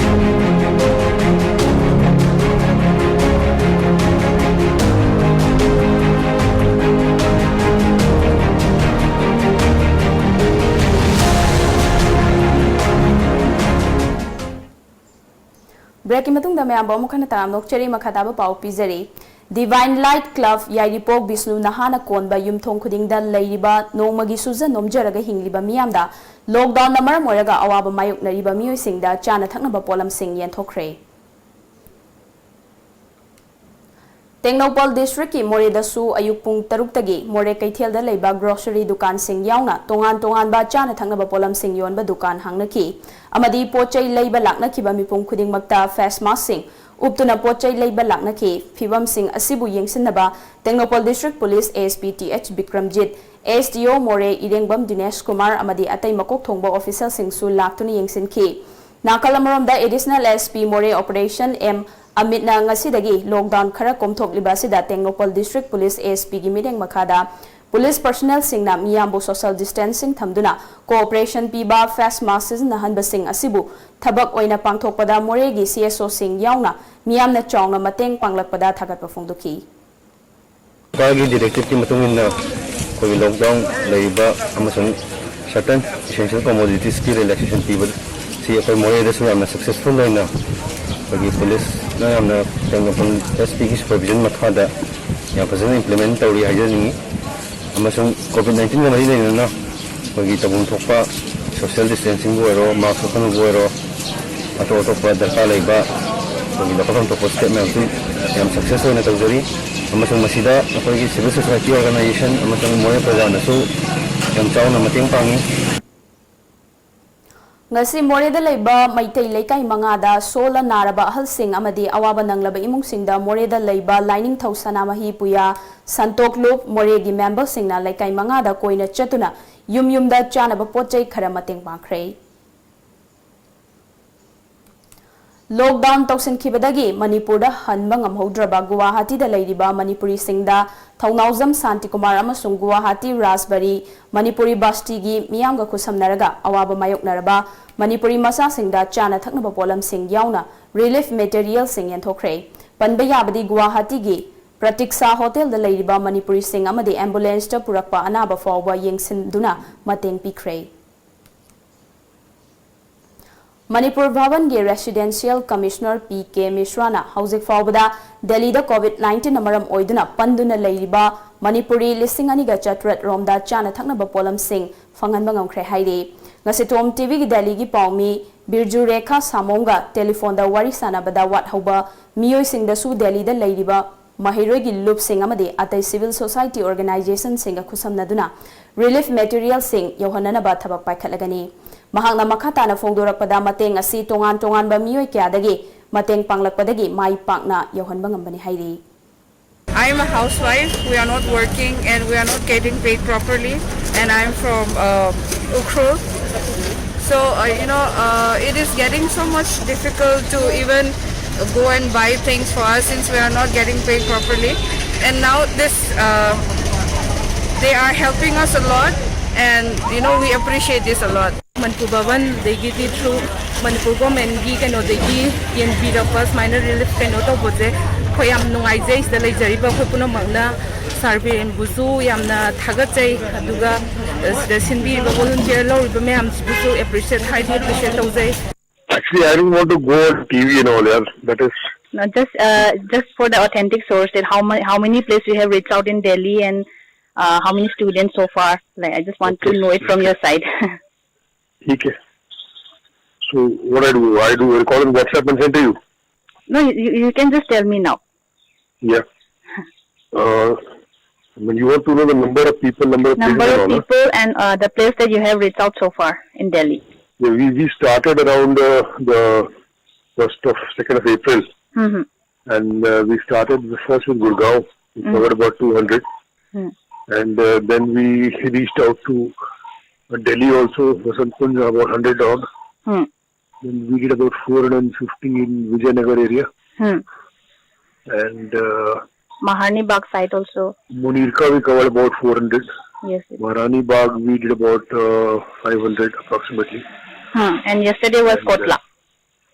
Breakꯀꯤ ꯃꯇꯨꯡꯗ ꯃꯌꯥꯝꯕꯨ ꯑꯃꯨꯛ ꯍꯟꯅ ꯇꯔꯥꯝꯅ ꯑꯣꯛꯆꯔꯤ꯫ ꯃꯈꯥ ꯇꯥꯕ ꯄꯥꯎ ꯄꯤꯖꯔꯤ꯫ Divine Light Club ꯌꯥꯏꯔꯤꯄꯣꯛ ꯕꯤꯁꯅꯨ ꯅꯍꯥꯅ ꯀꯣꯟꯕ ꯌꯨꯝꯊꯣꯡ ꯈꯨꯗꯤꯡꯗ ꯂꯩꯔꯤꯕ ꯅꯣꯡꯃꯒꯤ ꯁꯨꯖ ꯅꯣꯝꯖꯔꯒ ꯍꯤꯡꯂꯤꯕ ꯃꯤꯌꯥꯝꯗ lockdownꯅ ꯃꯔꯝ ꯑꯣꯏꯔꯒ ꯑꯋꯥꯕ ꯃꯥꯌꯣꯛꯅꯔꯤꯕ ꯃꯤꯑꯣꯏꯁꯤꯡꯗ ꯆꯥꯅ ꯊꯛꯅꯕ ꯄꯣꯠꯂꯝꯁꯤꯡ ꯌꯦꯟꯊꯣꯛꯈ꯭ꯔꯦ꯫ ꯇꯦꯡꯅꯧꯄꯜ districtꯀꯤ ꯃꯣꯔꯦꯗꯁꯨ ꯑꯌꯨꯛ ꯄꯨꯡ ꯇꯔꯨꯛꯇꯒꯤ ꯃꯣꯔꯦ ꯀꯩꯊꯦꯜꯗ ꯂꯩꯕ grocery ꯗꯨꯀꯥꯟꯁꯤꯡ ꯌꯥꯎꯅ ꯇꯣꯉꯥꯟ ꯇꯣꯉꯥꯟꯕ ꯆꯥꯅ ꯊꯛꯅꯕ ꯄꯣꯠꯂꯝꯁꯤꯡ ꯌꯣꯟꯕ ꯗꯨꯀꯥꯟ ꯍꯥꯡꯅꯈꯤ ꯑꯃꯗꯤ ꯄꯣꯠ ꯆꯩ ꯂꯩꯕ ꯂꯥꯛꯅꯈꯤꯕ ꯃꯤꯄꯨꯝ ꯈꯨꯗꯤꯡꯃꯛꯇ face maskꯁꯤꯡ ꯎꯞꯇꯨꯅ ꯄꯣꯠ ꯆꯩ ꯂꯩꯕ ꯂꯥꯛꯅꯈꯤ꯫ ꯐꯤꯚꯝꯁꯤꯡ ꯑꯁꯤꯕꯨ ꯌꯦꯡꯁꯤꯟꯅꯕ Tengnoupal district police ASP th Bikramjit, SDO ꯃꯣꯔꯦ ꯏꯔꯦꯡꯕꯝ ꯗꯤꯅꯦꯁ ꯀꯨꯃꯥꯔ ꯑꯃꯗꯤ ꯑꯇꯩ ꯃꯀꯣꯛ ꯊꯣꯡꯕ officialꯁꯤꯡꯁꯨ ꯂꯥꯛꯇꯨꯅ ꯌꯦꯡꯁꯤꯟꯈꯤ꯫ ꯅꯥꯀꯜ ꯑꯃꯔꯣꯝꯗ Additional SP ꯃꯣꯔꯦ Operation M ꯑꯃꯤꯠꯅ ꯉꯁꯤꯗꯒꯤ lockdown ꯈꯔ ꯀꯣꯝꯊꯣꯛꯂꯤꯕ ꯑꯁꯤꯗ ꯇꯦꯡꯅꯧꯄꯜ district police ASPꯒꯤ ꯃꯤꯠꯌꯦꯡ ꯃꯈꯥꯗ police personnelꯁꯤꯡꯅ ꯃꯤꯌꯥꯝꯕꯨ social distancing ꯊꯝꯗꯨꯅ cooperation ꯄꯤꯕ, face mask ꯁꯤꯖꯤꯟꯅꯍꯟꯕꯁꯤꯡ ꯑꯁꯤꯕꯨ ꯊꯕꯛ ꯑꯣꯏꯅ ꯄꯥꯡꯊꯣꯛꯄꯗ ꯃꯣꯔꯦꯒꯤ CSOꯁꯤꯡ ꯌꯥꯎꯅ ꯃꯤꯌꯥꯝꯅ ꯆꯥꯎꯅ ꯃꯇꯦꯡ ꯄꯥꯡꯂꯛꯄꯗ ꯊꯥꯒꯠꯄ ꯐꯣꯡꯗꯣꯛꯈꯤ꯫ ꯁꯔꯀꯥꯔꯒꯤ directiveꯀꯤ ꯃꯇꯨꯡ ꯏꯟꯅ ꯑꯩꯈꯣꯏꯒꯤ lockdown ꯂꯩꯔꯤꯕ ꯑꯃꯁꯨꯡ Certain essential commoditiesꯀꯤ relaxation ꯄꯤꯕꯁꯤ ꯑꯩꯈꯣꯏ ꯃꯣꯔꯦꯗꯁꯨ ꯌꯥꯝꯅ successful ꯑꯣꯏꯅ ꯑꯩꯈꯣꯏꯒꯤ policeꯅ ꯌꯥꯝꯅ ꯇꯦꯡꯅꯧꯄꯜ SPꯒꯤ supervision ꯃꯈꯥꯗ ꯌꯥꯝ ꯐꯖꯅ implement ꯇꯧꯔꯤ ꯍꯥꯏꯖꯅꯤꯡꯉꯤ꯫ ꯑꯃꯁꯨꯡ COVID nineteenꯒ ꯃꯔꯤ ꯂꯩꯅꯅ ꯑꯩꯈꯣꯏꯒꯤ ꯇꯧꯐꯝ ꯊꯣꯛꯄ social distancingꯕꯨ ꯑꯣꯏꯔꯣ, mask ꯎꯞꯍꯟꯕꯕꯨ ꯑꯣꯏꯔꯣ, ꯑꯇꯣꯞ ꯑꯇꯣꯞꯄ ꯗꯔꯀꯥꯔ ꯂꯩꯕ ꯑꯩꯈꯣꯏꯒꯤ ꯂꯧꯈꯠꯐꯝ ꯊꯣꯛꯄ step ꯃꯌꯥꯝꯁꯨ ꯌꯥꯝ success ꯑꯣꯏꯅ ꯇꯧꯖꯔꯤ꯫ ꯑꯃꯁꯨꯡ ꯃꯁꯤꯗ ꯑꯩꯈꯣꯏꯒꯤ civil society organization ꯑꯃꯁꯨꯡ ꯃꯣꯔꯦ ꯄ꯭ꯔꯖꯥꯅꯁꯨ ꯌꯥꯝ ꯆꯥꯎꯅ ꯃꯇꯦꯡ ꯄꯥꯡꯉꯤ꯫ ꯉꯁꯤ ꯃꯣꯔꯦꯗ ꯂꯩꯕ ꯃꯩꯇꯩ ꯂꯩꯀꯥꯏ ꯃꯉꯥꯗ ꯁꯣꯜꯂ ꯅꯥꯔꯕ ꯑꯍꯜꯁꯤꯡ ꯑꯃꯗꯤ ꯑꯋꯥꯕ ꯅꯪꯂꯕ ꯏꯃꯨꯡꯁꯤꯡꯗ ꯃꯣꯔꯦꯗ ꯂꯩꯕ ꯂꯥꯏꯅꯤꯡꯊꯧ ꯁꯅꯥꯃꯍꯤ ꯄꯨꯌꯥ ꯁꯟꯇꯣꯛ ꯂꯨꯞ ꯃꯣꯔꯦꯒꯤ memberꯁꯤꯡꯅ ꯂꯩꯀꯥꯏ ꯃꯉꯥꯗ ꯀꯣꯏꯅ ꯆꯠꯇꯨꯅ ꯌꯨꯝ ꯌꯨꯝꯗ ꯆꯥꯅꯕ ꯄꯣꯠ ꯆꯩ ꯈꯔ ꯃꯇꯦꯡ ꯄꯥꯡꯈ꯭ꯔꯦ꯫ Lockdown ꯇꯧꯁꯤꯟꯈꯤꯕꯗꯒꯤ ꯃꯅꯤꯄꯨꯔꯗ ꯍꯟꯕ ꯉꯝꯍꯧꯗ꯭ꯔꯕ ꯒꯨꯋꯥꯍꯥꯇꯤꯗ ꯂꯩꯔꯤꯕ ꯃꯅꯤꯄꯨꯔꯤꯁꯤꯡꯗ ꯊꯧꯅꯥꯎꯖꯝ ꯁꯥꯟꯇꯤꯀꯨꯃꯥꯔ ꯑꯃꯁꯨꯡ ꯒꯨꯋꯥꯍꯥꯇꯤ ꯔꯥꯖꯕꯔꯤ ꯃꯅꯤꯄꯨꯔꯤ ꯕꯁꯇꯤꯒꯤ ꯃꯤꯌꯥꯝꯒ ꯈꯨꯠꯁꯝꯅꯔꯒ ꯑꯋꯥꯕ ꯃꯥꯌꯣꯛꯅꯔꯕ ꯃꯅꯤꯄꯨꯔꯤ ꯃꯆꯥꯁꯤꯡꯗ ꯆꯥꯅ ꯊꯛꯅꯕ ꯄꯣꯠꯂꯝꯁꯤꯡ ꯌꯥꯎꯅ relief materialꯁꯤꯡ ꯌꯦꯟꯊꯣꯛꯈ꯭ꯔꯦ꯫ ꯄꯟꯕ ꯌꯥꯕꯗꯤ ꯒꯨꯋꯥꯍꯥꯇꯤꯒꯤ ꯄ꯭ꯔꯇꯤꯛꯁꯥ ꯍꯣꯇꯦꯜꯗ ꯂꯩꯔꯤꯕ ꯃꯅꯤꯄꯨꯔꯤꯁꯤꯡ ꯑꯃꯗꯤ ambulanceꯇ ꯄꯨꯔꯛꯄ ꯑꯅꯥꯕ ꯐꯥꯎꯕ ꯌꯦꯡꯁꯤꯟꯗꯨꯅ ꯃꯇꯦꯡ ꯄꯤꯈ꯭ꯔꯦ꯫ Manipur ꯚꯕꯟꯒꯤ Residential Commissioner P K ꯃꯤꯁ꯭ꯔꯥꯅ ꯍꯧꯖꯤꯛ ꯐꯥꯎꯕꯗ ꯗꯦꯜꯂꯤꯗ COVID nineteenꯅ ꯃꯔꯝ ꯑꯣꯏꯗꯨꯅ ꯄꯟꯗꯨꯅ ꯂꯩꯔꯤꯕ ꯃꯅꯤꯄꯨꯔꯤ ꯂꯤꯁꯤꯡ ꯑꯅꯤꯒ ꯆꯥꯇ꯭ꯔꯦꯠ ꯔꯣꯝꯗ ꯆꯥꯅ ꯊꯛꯅꯕ ꯄꯣꯠꯂꯝꯁꯤꯡ ꯐꯪꯍꯟꯕ ꯉꯝꯈ꯭ꯔꯦ ꯍꯥꯏꯔꯤ꯫ ꯉꯁꯤꯇꯣꯝ TVꯒꯤ ꯗꯦꯜꯂꯤꯒꯤ ꯄꯥꯎꯃꯤ ꯕꯤꯔꯖꯨ ꯔꯦꯈꯥ ꯁꯥꯃꯣꯡꯒ ꯇꯦꯂꯤꯐꯣꯟꯗ ꯋꯥꯔꯤ ꯁꯥꯟꯅꯕꯗ ꯋꯥꯠꯍꯧꯕ ꯃꯤꯑꯣꯏꯁꯤꯡꯗꯁꯨ ꯗꯦꯜꯂꯤꯗ ꯂꯩꯔꯤꯕ ꯃꯍꯩꯔꯣꯏꯒꯤ ꯂꯨꯞꯁꯤꯡ ꯑꯃꯗꯤ ꯑꯇꯩ civil society organizationꯁꯤꯡꯒ ꯈꯨꯠꯁꯝꯅꯗꯨꯅ relief materialꯁꯤꯡ ꯌꯧꯍꯟꯅꯅꯕ ꯊꯕꯛ ꯄꯥꯏꯈꯠꯂꯒꯅꯤ꯫ ꯃꯍꯥꯛꯅ ꯃꯈꯥ ꯇꯥꯅ ꯐꯣꯡꯗꯣꯔꯛꯄꯗ, ꯃꯇꯦꯡ ꯑꯁꯤ ꯇꯣꯉꯥꯟ ꯇꯣꯉꯥꯟꯕ ꯃꯤꯑꯣꯏ ꯀꯌꯥꯗꯒꯤ ꯃꯇꯦꯡ ꯄꯥꯡꯂꯛꯄꯗꯒꯤ ꯃꯥꯏ ꯄꯥꯛꯅ ꯌꯧꯍꯟꯕ ꯉꯝꯕꯅꯤ ꯍꯥꯏꯔꯤ꯫ I'm a housewife. We are not working and we are not getting paid properly. And I'm from uh, Ukhrul. So, uh, you know, uh, it is getting so much difficult to even go and buy things for us since we are not getting paid properly. And now this, uh, they are helping us a lot, and you know, we appreciate this a lot. Manipur ꯚꯕꯟꯗꯒꯤꯗꯤ through Manipur ꯒꯣꯔꯃꯦꯟꯒꯤ ꯀꯩꯅꯣꯗꯒꯤ ꯌꯦꯟꯕꯤꯔꯛꯄ ꯁꯨꯃꯥꯏꯅ relief ꯀꯩꯅꯣ ꯇꯧꯕꯁꯦ ꯑꯩꯈꯣꯏ ꯌꯥꯝ ꯅꯨꯡꯉꯥꯏꯖꯩ꯫ ꯁꯤꯗ ꯂꯩꯖꯔꯤꯕ ꯑꯩꯈꯣꯏ ꯄꯨꯝꯅꯃꯛꯅ ꯁꯥꯔ ꯕꯤꯔꯦꯟꯕꯨꯁꯨ ꯌꯥꯝꯅ ꯊꯥꯒꯠꯆꯩ꯫ ꯑꯗꯨꯒ ꯁꯤꯗ ꯁꯤꯟꯕꯤꯔꯤꯕ ꯚꯣꯂꯨꯟꯇꯤꯌꯔ ꯂꯧꯔꯤꯕ ꯃꯌꯥꯝꯁꯤꯕꯨꯁꯨ ꯑꯦꯄ꯭ꯔꯤꯁꯤꯌꯦꯠ, ꯍꯥꯏꯗꯤ ꯑꯦꯄ꯭ꯔꯤꯁꯤꯌꯦꯠ ꯇꯧꯖꯩ꯫ Actually, I don't want to go on T V and all, yeah. That is No, just uh, just for the authentic source, that how many how many places you have reached out in Delhi and uh, how many students so far? Like, I just want to Okay, know it from your side. Okay. So what I do, I do record on WhatsApp and send to you. No, you, you can just tell me now. Yeah. Uh, I mean, you want to know the number of people, number of Number places of and all, huh? People and uh, the place that you have reached out so far in Delhi. Yeah, we, we started around uh, the first of second of April, Mm-hmm. And uh, we started the first with Gurgaon. We Mm. covered about two hundred. Mm. And uh, then we reached out to uh, Delhi also, Vasant Kunj, about one hundred odd. Hmm. Then we did about four hundred fifty in Vijayanagar area. Hmm. And uh, Maharani Bagh side also. Munirka, we covered about four hundred. Yes. Yes. Maharani Bagh, we did about uh, five hundred approximately. Hmm. And yesterday was And, uh, Kotla.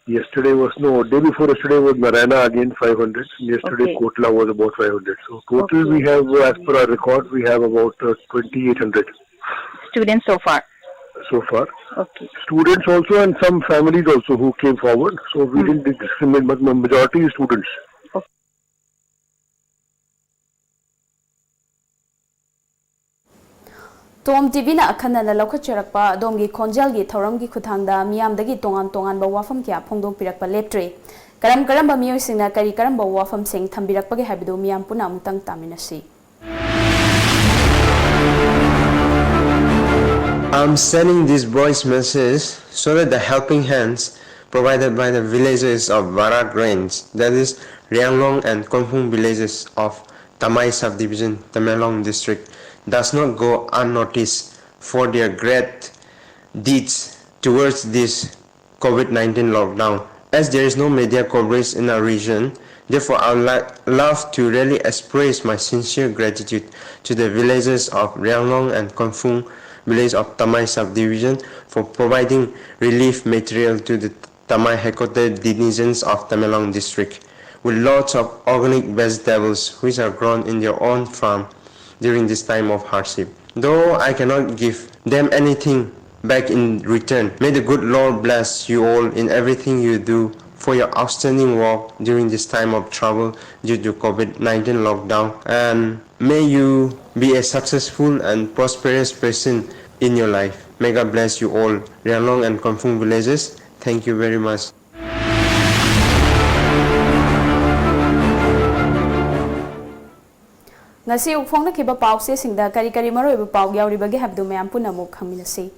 Yesterday was, no, day before yesterday was Narayana, again five hundred. Yesterday, Okay. Kotla was about five hundred. So total Okay. we have, uh, as per our record, we have about uh, twenty-eight hundred Students so far. So far. Okay. Students also and some families also who came forward. So we Hmm. didn't discriminate, but the majority is students. ꯇꯣꯝ ꯇꯤꯚꯤꯅ ꯑꯈꯟꯅꯅ ꯂꯧꯈꯠꯆꯔꯛꯄ ꯑꯗꯣꯝꯒꯤ ꯈꯣꯟꯖꯦꯜꯒꯤ ꯊꯧꯔꯝꯒꯤ ꯈꯨꯠꯊꯥꯡꯗ ꯃꯤꯌꯥꯝꯗꯒꯤ ꯇꯣꯉꯥꯟ ꯇꯣꯉꯥꯟꯕ ꯋꯥꯐꯝ ꯀꯌꯥ ꯐꯣꯡꯗꯣꯛꯄꯤꯔꯛꯄ ꯂꯦꯞꯇ꯭ꯔꯤ꯫ ꯀꯔꯝ ꯀꯔꯝꯕ ꯃꯤꯑꯣꯏꯁꯤꯡꯅ ꯀꯔꯤ ꯀꯔꯝꯕ ꯋꯥꯐꯝꯁꯤꯡ ꯊꯝꯕꯤꯔꯛꯄꯒꯦ ꯍꯥꯏꯕꯗꯨ ꯃꯤꯌꯥꯝ ꯄꯨꯟꯅ ꯑꯃꯨꯛꯇꯪ ꯇꯥꯃꯤꯟꯅꯁꯤ꯫ I'm sending this voice message so that the helping hands provided by the villages of Barak Range, that is Rianglong and Kongphung villages of Tamai subdivision, Tamenglong district, does not go unnoticed for their great deeds towards this COVID nineteen lockdown. As there is no media coverage in our region, therefore I would like, love to really express my sincere gratitude to the villages of Rianglong and Kongphung village of Tamai subdivision for providing relief material to the Tamai headquarter denizens of Tamenglong district with lots of organic vegetables which are grown in their own farm during this time of hardship. Though I cannot give them anything back in return, may the good Lord bless you all in everything you do for your outstanding work during this time of trouble due to COVID nineteen lockdown. And may you be a successful and prosperous person in your life. May God bless you all, Rianglong and Kongfung villages. Thank you very much. ꯉꯁꯤ ꯐꯣꯡꯅꯈꯤꯕ ꯄꯥꯎꯆꯦꯁꯤꯡꯗ ꯀꯔꯤ ꯀꯔꯤ ꯃꯔꯨꯑꯣꯏꯕ ꯄꯥꯎ ꯌꯥꯎꯔꯤꯕꯒꯦ ꯍꯥꯏꯕꯗꯨ ꯃꯌꯥꯝ ꯄꯨꯟꯅ ꯑꯃꯨꯛ ꯈꯪꯃꯤꯟꯅꯁꯤ꯫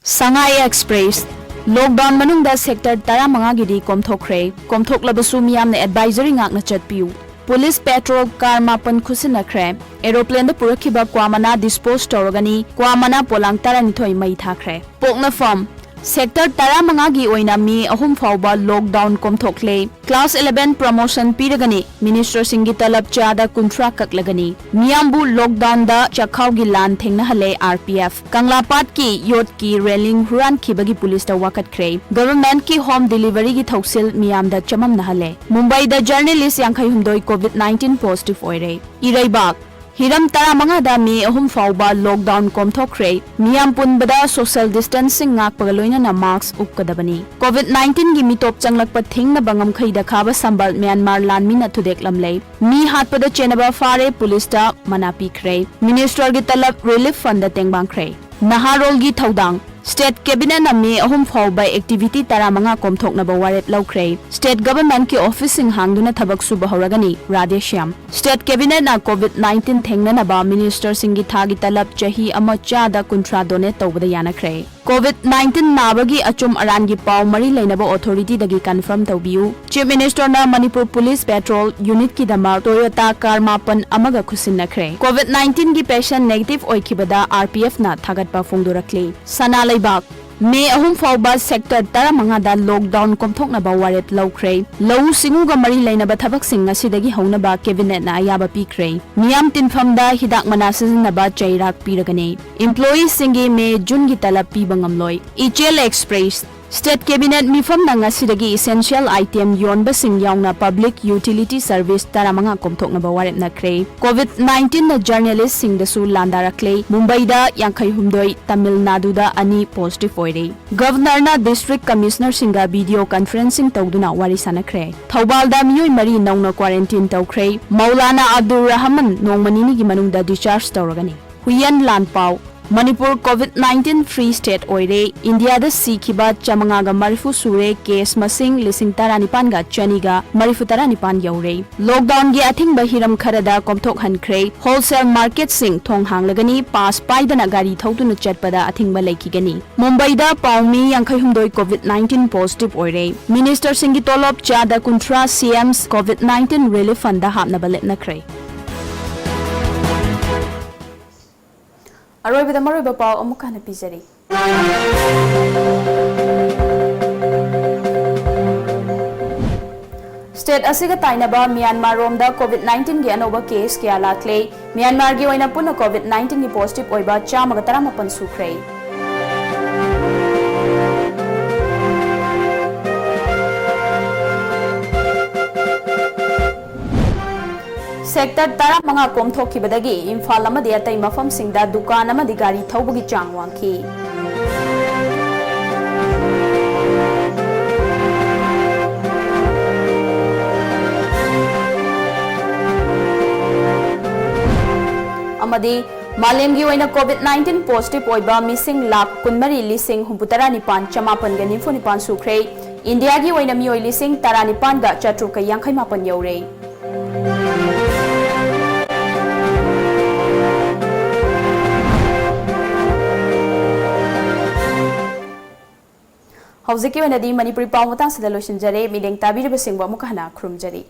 ꯁꯉꯥꯏ ꯑꯦꯛꯁꯄ꯭ꯔꯦꯁ꯫ ꯂꯣꯛꯗꯥꯎꯟ ꯃꯅꯨꯡꯗ ꯁꯦꯛꯇꯔ ꯇꯔꯥꯃꯉꯥꯒꯤꯗꯤ ꯀꯣꯝꯊꯣꯛꯈ꯭ꯔꯦ꯫ ꯀꯣꯝꯊꯣꯛꯂꯕꯁꯨ ꯃꯤꯌꯥꯝꯅ ꯑꯦꯗꯚꯥꯏꯖꯔꯤ ꯉꯥꯛꯅ ꯆꯠꯄꯤꯌꯨ꯫ ꯄꯨꯂꯤꯁ ꯄꯦꯇ꯭ꯔꯣꯜ ꯀꯥꯔ ꯃꯥꯄꯟ ꯈꯨꯠꯁꯤꯟꯅꯈ꯭ꯔꯦ꯫ ꯑꯦꯔꯣꯄ꯭ꯂꯦꯟꯗ ꯄꯨꯔꯛꯈꯤꯕ ꯀ꯭ꯋꯥ ꯃꯅꯥ ꯗꯤꯁꯄꯣꯖ ꯇꯧꯔꯒꯅꯤ꯫ ꯀ꯭ꯋꯥ ꯃꯅꯥ ꯄꯣꯂꯥꯡ ꯇꯔꯥꯅꯤꯊꯣꯏ ꯃꯩ ꯊꯥꯈ꯭ꯔꯦ꯫ ꯄꯣꯛꯅꯐꯝ꯫ ꯁꯦꯛꯇꯔ ꯇꯔꯥꯃꯉꯥꯒꯤ ꯑꯣꯏꯅ ꯃꯦ ꯑꯍꯨꯝ ꯐꯥꯎꯕ ꯂꯣꯛꯗꯥꯎꯟ ꯀꯣꯝꯊꯣꯛꯂꯦ꯫ ꯀ꯭ꯂꯥꯁ eleven ꯄ꯭ꯔꯃꯣꯁꯟ ꯄꯤꯔꯒꯅꯤ꯫ ꯃꯤꯅꯤꯁꯇꯔꯁꯤꯡꯒꯤ ꯇꯂꯕ ꯆꯥꯗ ꯀꯨꯟꯊ꯭ꯔꯥ ꯀꯛꯂꯒꯅꯤ꯫ ꯃꯤꯌꯥꯝꯕꯨ ꯂꯣꯛꯗꯥꯎꯟꯗ ꯆꯥꯛꯈꯥꯎꯒꯤ ꯂꯥꯟ ꯊꯦꯡꯅꯍꯜꯂꯦ ꯑꯥꯔ ꯄꯤ ꯑꯦꯐ꯫ ꯀꯪꯂꯥꯄꯥꯠꯀꯤ ꯌꯣꯠꯀꯤ ꯔꯦꯂꯤꯡ ꯍꯨꯔꯥꯟꯈꯤꯕꯒꯤ ꯄꯨꯂꯤꯁꯇ ꯋꯥꯀꯠꯈ꯭ꯔꯦ꯫ ꯒꯚꯔꯟꯃꯦꯟꯠꯀꯤ ꯍꯣꯝ ꯗꯤꯂꯤꯚꯔꯤꯒꯤ ꯊꯧꯁꯤꯜ ꯃꯤꯌꯥꯝꯗ ꯆꯃꯝꯅꯍꯜꯂꯦ꯫ ꯃꯨꯝꯕꯥꯏꯗ ꯖꯔꯅꯦꯂꯤꯁ ꯌꯥꯡꯈꯩꯍꯨꯝꯗꯣꯏ ꯀꯣꯚꯤꯗ ꯅꯥꯏꯟꯇꯤꯟ ꯄꯣꯖꯤꯇꯤꯚ ꯑꯣꯏꯔꯦ꯫ ꯏꯔꯩꯕꯥꯛ꯫ ꯍꯤꯔꯝ ꯇꯔꯥꯃꯉꯥꯗ ꯃꯦ ꯑꯍꯨꯝ ꯐꯥꯎꯕ ꯂꯣꯛꯗꯥꯎꯟ ꯀꯣꯝꯊꯣꯛꯈ꯭ꯔꯦ꯫ ꯃꯤꯌꯥꯝ ꯄꯨꯟꯕꯗ ꯁꯣꯁꯤꯌꯦꯜ ꯗꯤꯁꯇꯦꯟꯁꯤꯡ ꯉꯥꯛꯄꯒ ꯂꯣꯏꯅꯅ ꯃꯥꯁꯛ ꯎꯞꯀꯗꯕꯅꯤ꯫ ꯀꯣꯚꯤꯗ ꯅꯥꯏꯟꯇꯤꯟꯒꯤ ꯃꯤꯇꯣꯞ ꯆꯪꯂꯛꯄ ꯊꯤꯡꯅꯕ ꯉꯝꯈꯩꯗ ꯈꯥꯕ ꯁꯝꯕꯜ ꯃ꯭ꯌꯥꯟꯃꯥꯔ ꯂꯥꯟꯃꯤꯅ ꯊꯨꯗꯦꯛꯂꯝꯂꯦ꯫ ꯃꯤ ꯍꯥꯠꯄꯗ ꯆꯦꯟꯅꯕ ꯐꯥꯔꯦ, ꯄꯨꯂꯤꯁꯇ ꯃꯅꯥ ꯄꯤꯈ꯭ꯔꯦ꯫ ꯃꯤꯅꯤꯁꯇꯔꯒꯤ ꯇꯂꯕ ꯔꯤꯂꯤꯐ ꯐꯟꯗ ꯇꯦꯡꯕꯥꯡꯈ꯭ꯔꯦ꯫ ꯅꯍꯥꯔꯣꯜꯒꯤ ꯊꯧꯗꯥꯡ꯫ ꯁ꯭ꯇꯦꯠ ꯀꯦꯕꯤꯅꯦꯠꯅ ꯃꯦ ꯑꯍꯨꯝ ꯐꯥꯎꯕ ꯑꯦꯛꯇꯤꯚꯤꯇꯤ ꯇꯔꯥꯃꯉꯥ ꯀꯣꯝꯊꯣꯛꯅꯕ ꯋꯥꯔꯦꯞ ꯂꯧꯈ꯭ꯔꯦ꯫ ꯁ꯭ꯇꯦꯠ ꯒꯚꯔꯟꯃꯦꯟꯠꯀꯤ ꯑꯣꯐꯤꯁꯁꯤꯡ ꯍꯥꯡꯗꯨꯅ ꯊꯕꯛ ꯁꯨꯕ ꯍꯧꯔꯒꯅꯤ꯫ Radhe Shyam. State ꯀꯦꯕꯤꯅꯦꯠꯅ COVID nineteen ꯊꯦꯡꯅꯅꯕ ꯃꯤꯅꯤꯁꯇꯔꯁꯤꯡꯒꯤ ꯊꯥꯒꯤ ꯇꯂꯕ ꯆꯍꯤ ꯑꯃ ꯆꯥꯗ ꯀꯨꯟꯊ꯭ꯔꯥ ꯗꯣꯅꯦꯠ ꯇꯧꯕꯗ ꯌꯥꯅꯈ꯭ꯔꯦ꯫ ꯀꯣꯚꯤꯗ ꯅꯥꯏꯟꯇꯤꯟ ꯅꯥꯕꯒꯤ ꯑꯆꯨꯝ ꯑꯔꯥꯟꯒꯤ ꯄꯥꯎ ꯃꯔꯤ ꯂꯩꯅꯕ ꯑꯣꯊꯣꯔꯤꯇꯤꯗꯒꯤ ꯀꯟꯐꯔꯝ ꯇꯧꯕꯤꯌꯨ꯫ ꯆꯤꯐ ꯃꯤꯅꯤꯁꯇꯔꯅ ꯃꯅꯤꯄꯨꯔ ꯄꯨꯂꯤꯁ ꯄꯦꯇ꯭ꯔꯣꯜ ꯌꯨꯅꯤꯠꯀꯤꯗꯃꯛ ꯇꯣꯌꯣꯇꯥ ꯀꯥꯔ ꯃꯥꯄꯟ ꯑꯃꯒ ꯈꯨꯠꯁꯤꯟꯅꯈ꯭ꯔꯦ꯫ ꯀꯣꯚꯤꯗ ꯅꯥꯏꯟꯇꯤꯟꯒꯤ ꯄꯦꯁꯦꯟꯠ ꯅꯦꯒꯦꯇꯤꯚ ꯑꯣꯏꯈꯤꯕꯗ ꯑꯥꯔ ꯄꯤ ꯑꯦꯐꯅ ꯊꯥꯒꯠꯄ ꯐꯣꯡꯗꯣꯔꯛꯂꯤ꯫ ꯁꯅꯥ ꯂꯩꯕꯥꯛ꯫ ꯃꯦ ꯑꯍꯨꯝ ꯐꯥꯎꯕ ꯁꯦꯛꯇꯔ ꯇꯔꯥꯃꯉꯥꯗ ꯂꯣꯛꯗꯥꯎꯟ ꯀꯣꯝꯊꯣꯛꯅꯕ ꯋꯥꯔꯦꯞ ꯂꯧꯈ꯭ꯔꯦ꯫ ꯂꯧꯎ ꯁꯤꯡꯎꯒ ꯃꯔꯤ ꯂꯩꯅꯕ ꯊꯕꯛꯁꯤꯡ ꯉꯁꯤꯗꯒꯤ ꯍꯧꯅꯕ ꯀꯦꯕꯤꯅꯦꯠꯅ ꯑꯌꯥꯕ ꯄꯤꯈ꯭ꯔꯦ꯫ ꯃꯤꯌꯥꯝ ꯇꯤꯟꯐꯝꯗ ꯍꯤꯗꯥꯛ ꯃꯅꯥ ꯁꯤꯖꯤꯟꯅꯕ ꯆꯩꯔꯥꯛ ꯄꯤꯔꯒꯅꯤ꯫ ꯏꯝꯄ꯭ꯂꯣꯌꯤꯁꯤꯡꯒꯤ ꯃꯦ, ꯖꯨꯟꯒꯤ ꯇꯂꯕ ꯄꯤꯕ ꯉꯝꯂꯣꯏ꯫ ꯏꯆꯦꯜ ꯑꯦꯛꯁꯄ꯭ꯔꯦꯁ꯫ State Cabinet ꯃꯤꯐꯝꯅ ꯉꯁꯤꯗꯒꯤ essential item ꯌꯣꯟꯕꯁꯤꯡ ꯌꯥꯎꯅ public utility service ꯇꯔꯥꯃꯉꯥ ꯀꯣꯝꯊꯣꯛꯅꯕ ꯋꯥꯔꯦꯞꯅꯈ꯭ꯔꯦ꯫ COVID nineteen ꯅ journalist ꯁꯤꯡꯗꯁꯨ ꯂꯥꯟꯗꯥꯔꯛꯂꯦ꯫ ꯃꯨꯝꯕꯩꯗ ꯌꯥꯡꯈꯩ ꯍꯨꯝꯗꯣꯏ, ꯇꯥꯃꯤꯜ ꯅꯥꯗꯨꯗ ꯑꯅꯤ positive ꯑꯣꯏꯔꯦ꯫ Governor ꯅ district commissioner ꯁꯤꯡꯒ video conferencing ꯇꯧꯗꯨꯅ ꯋꯥꯔꯤ ꯁꯥꯟꯅꯈ꯭ꯔꯦ꯫ ꯊꯧꯕꯥꯜꯗ ꯃꯤꯑꯣꯏ ꯃꯔꯤ ꯅꯧꯅ quarantine ꯇꯧꯈ꯭ꯔꯦ꯫ ꯃꯧꯂꯥꯅꯥ ꯑꯕꯗꯨꯔ ꯔꯍꯃꯟ ꯅꯣꯡꯃ ꯅꯤꯅꯤꯒꯤ ꯃꯅꯨꯡꯗ discharge ꯇꯧꯔꯒꯅꯤ꯫ ꯍꯨꯏꯌꯦꯟ ꯂꯥꯟꯄꯥꯎ꯫ Manipur COVID nineteen free state ꯑꯣꯏꯔꯦ꯫ ꯏꯟꯗꯤꯌꯥꯗ ꯁꯤꯈꯤꯕ ꯆꯥꯃꯉꯥꯒ ꯃꯔꯤꯐꯨ ꯁꯨꯔꯦ꯫ Case ꯃꯁꯤꯡ ꯂꯤꯁꯤꯡ ꯇꯔꯥꯅꯤꯄꯥꯟꯒ ꯆꯅꯤꯒ ꯃꯔꯤꯐꯨ ꯇꯔꯥꯅꯤꯄꯥꯟ ꯌꯧꯔꯦ꯫ Lockdown ꯒꯤ ꯑꯊꯤꯡꯕ ꯍꯤꯔꯝ ꯈꯔꯗ ꯀꯣꯝꯊꯣꯛꯍꯟꯈ꯭ꯔꯦ꯫ Wholesale market ꯁꯤꯡ ꯊꯣꯡ ꯍꯥꯡꯂꯒꯅꯤ꯫ Pass ꯄꯥꯏꯗꯅ ꯒꯥꯔꯤ ꯊꯧꯗꯨꯅ ꯆꯠꯄꯗ ꯑꯊꯤꯡꯕ ꯂꯩꯈꯤꯒꯅꯤ꯫ ꯃꯨꯝꯕꯩꯗ ꯄꯥꯎꯃꯤ ꯌꯥꯡꯈꯩ ꯍꯨꯝꯗꯣꯏ COVID nineteen positive ꯑꯣꯏꯔꯦ꯫ Minister ꯁꯤꯡꯒꯤ ꯇꯣꯂꯣꯞ ꯆꯥꯗ ꯀꯨꯟꯊ꯭ꯔꯥ, C M's COVID nineteen relief fund ꯗ ꯍꯥꯞꯅꯕ ꯂꯦꯞꯅꯈ꯭ꯔꯦ꯫ ꯑꯔꯣꯏꯕꯗ ꯃꯔꯨꯑꯣꯏꯕ ꯄꯥꯎ ꯑꯃꯨꯛ ꯍꯟꯅ ꯄꯤꯖꯔꯤ꯫ State ꯑꯁꯤꯒ ꯇꯥꯏꯅꯕ ꯃ꯭ꯌꯥꯟꯃꯥꯔ ꯔꯣꯝꯗ COVID nineteen ꯒꯤ ꯑꯅꯧꯕ case ꯀꯌꯥ ꯂꯥꯛꯂꯦ? ꯃ꯭ꯌꯥꯟꯃꯥꯔꯒꯤ ꯑꯣꯏꯅ ꯄꯨꯟꯅ COVID nineteen ꯒꯤ positive ꯑꯣꯏꯕ ꯆꯥꯝꯃꯒ ꯇꯔꯥꯃꯥꯄꯟ ꯁꯨꯈ꯭ꯔꯦ꯫ Sector ꯇꯔꯥꯃꯉꯥ ꯀꯣꯝꯊꯣꯛꯈꯤꯕꯗꯒꯤ ꯏꯝꯐꯥꯜ ꯑꯃꯗꯤ ꯑꯇꯩ ꯃꯐꯝꯁꯤꯡꯗ ꯗꯨꯀꯥꯟ ꯑꯃꯗꯤ ꯒꯥꯔꯤ ꯊꯧꯕꯒꯤ ꯆꯥꯡ ꯋꯥꯡꯈꯤ꯫ ꯑꯃꯗꯤ ꯃꯥꯂꯦꯝꯒꯤ ꯑꯣꯏꯅ COVID nineteen positive ꯑꯣꯏꯕ ꯃꯤꯁꯤꯡ ꯂꯥꯈ ꯀꯨꯟꯃꯔꯤ ꯂꯤꯁꯤꯡ ꯍꯨꯝꯐꯨꯇꯔꯥ ꯅꯤꯄꯥꯟ ꯆꯃꯥꯄꯟꯒ ꯅꯤꯐꯨ ꯅꯤꯄꯥꯟ ꯁꯨꯈ꯭ꯔꯦ꯫ ꯏꯟꯗꯤꯌꯥꯒꯤ ꯑꯣꯏꯅ ꯃꯤꯑꯣꯏ ꯂꯤꯁꯤꯡ ꯇꯔꯥꯅꯤꯄꯥꯟꯒ ꯆꯥꯇ꯭ꯔꯨꯛꯀ ꯌꯥꯡꯈꯩ ꯃꯥꯄꯟ ꯌꯧꯔꯦ꯫ ꯍꯧꯖꯤꯛꯀꯤ ꯑꯣꯏꯅꯗꯤ ꯃꯅꯤꯄꯨꯔꯤ ꯄꯥꯎ ꯃꯇꯥꯡꯁꯤꯗ ꯂꯣꯏꯁꯤꯟꯖꯔꯦ꯫ ꯃꯤꯠꯌꯦꯡ ꯇꯥꯕꯤꯔꯤꯕꯁꯤꯡꯕꯨ ꯑꯃꯨꯛꯀ ꯍꯟꯅ ꯈꯨꯔꯨꯝꯖꯔꯤ꯫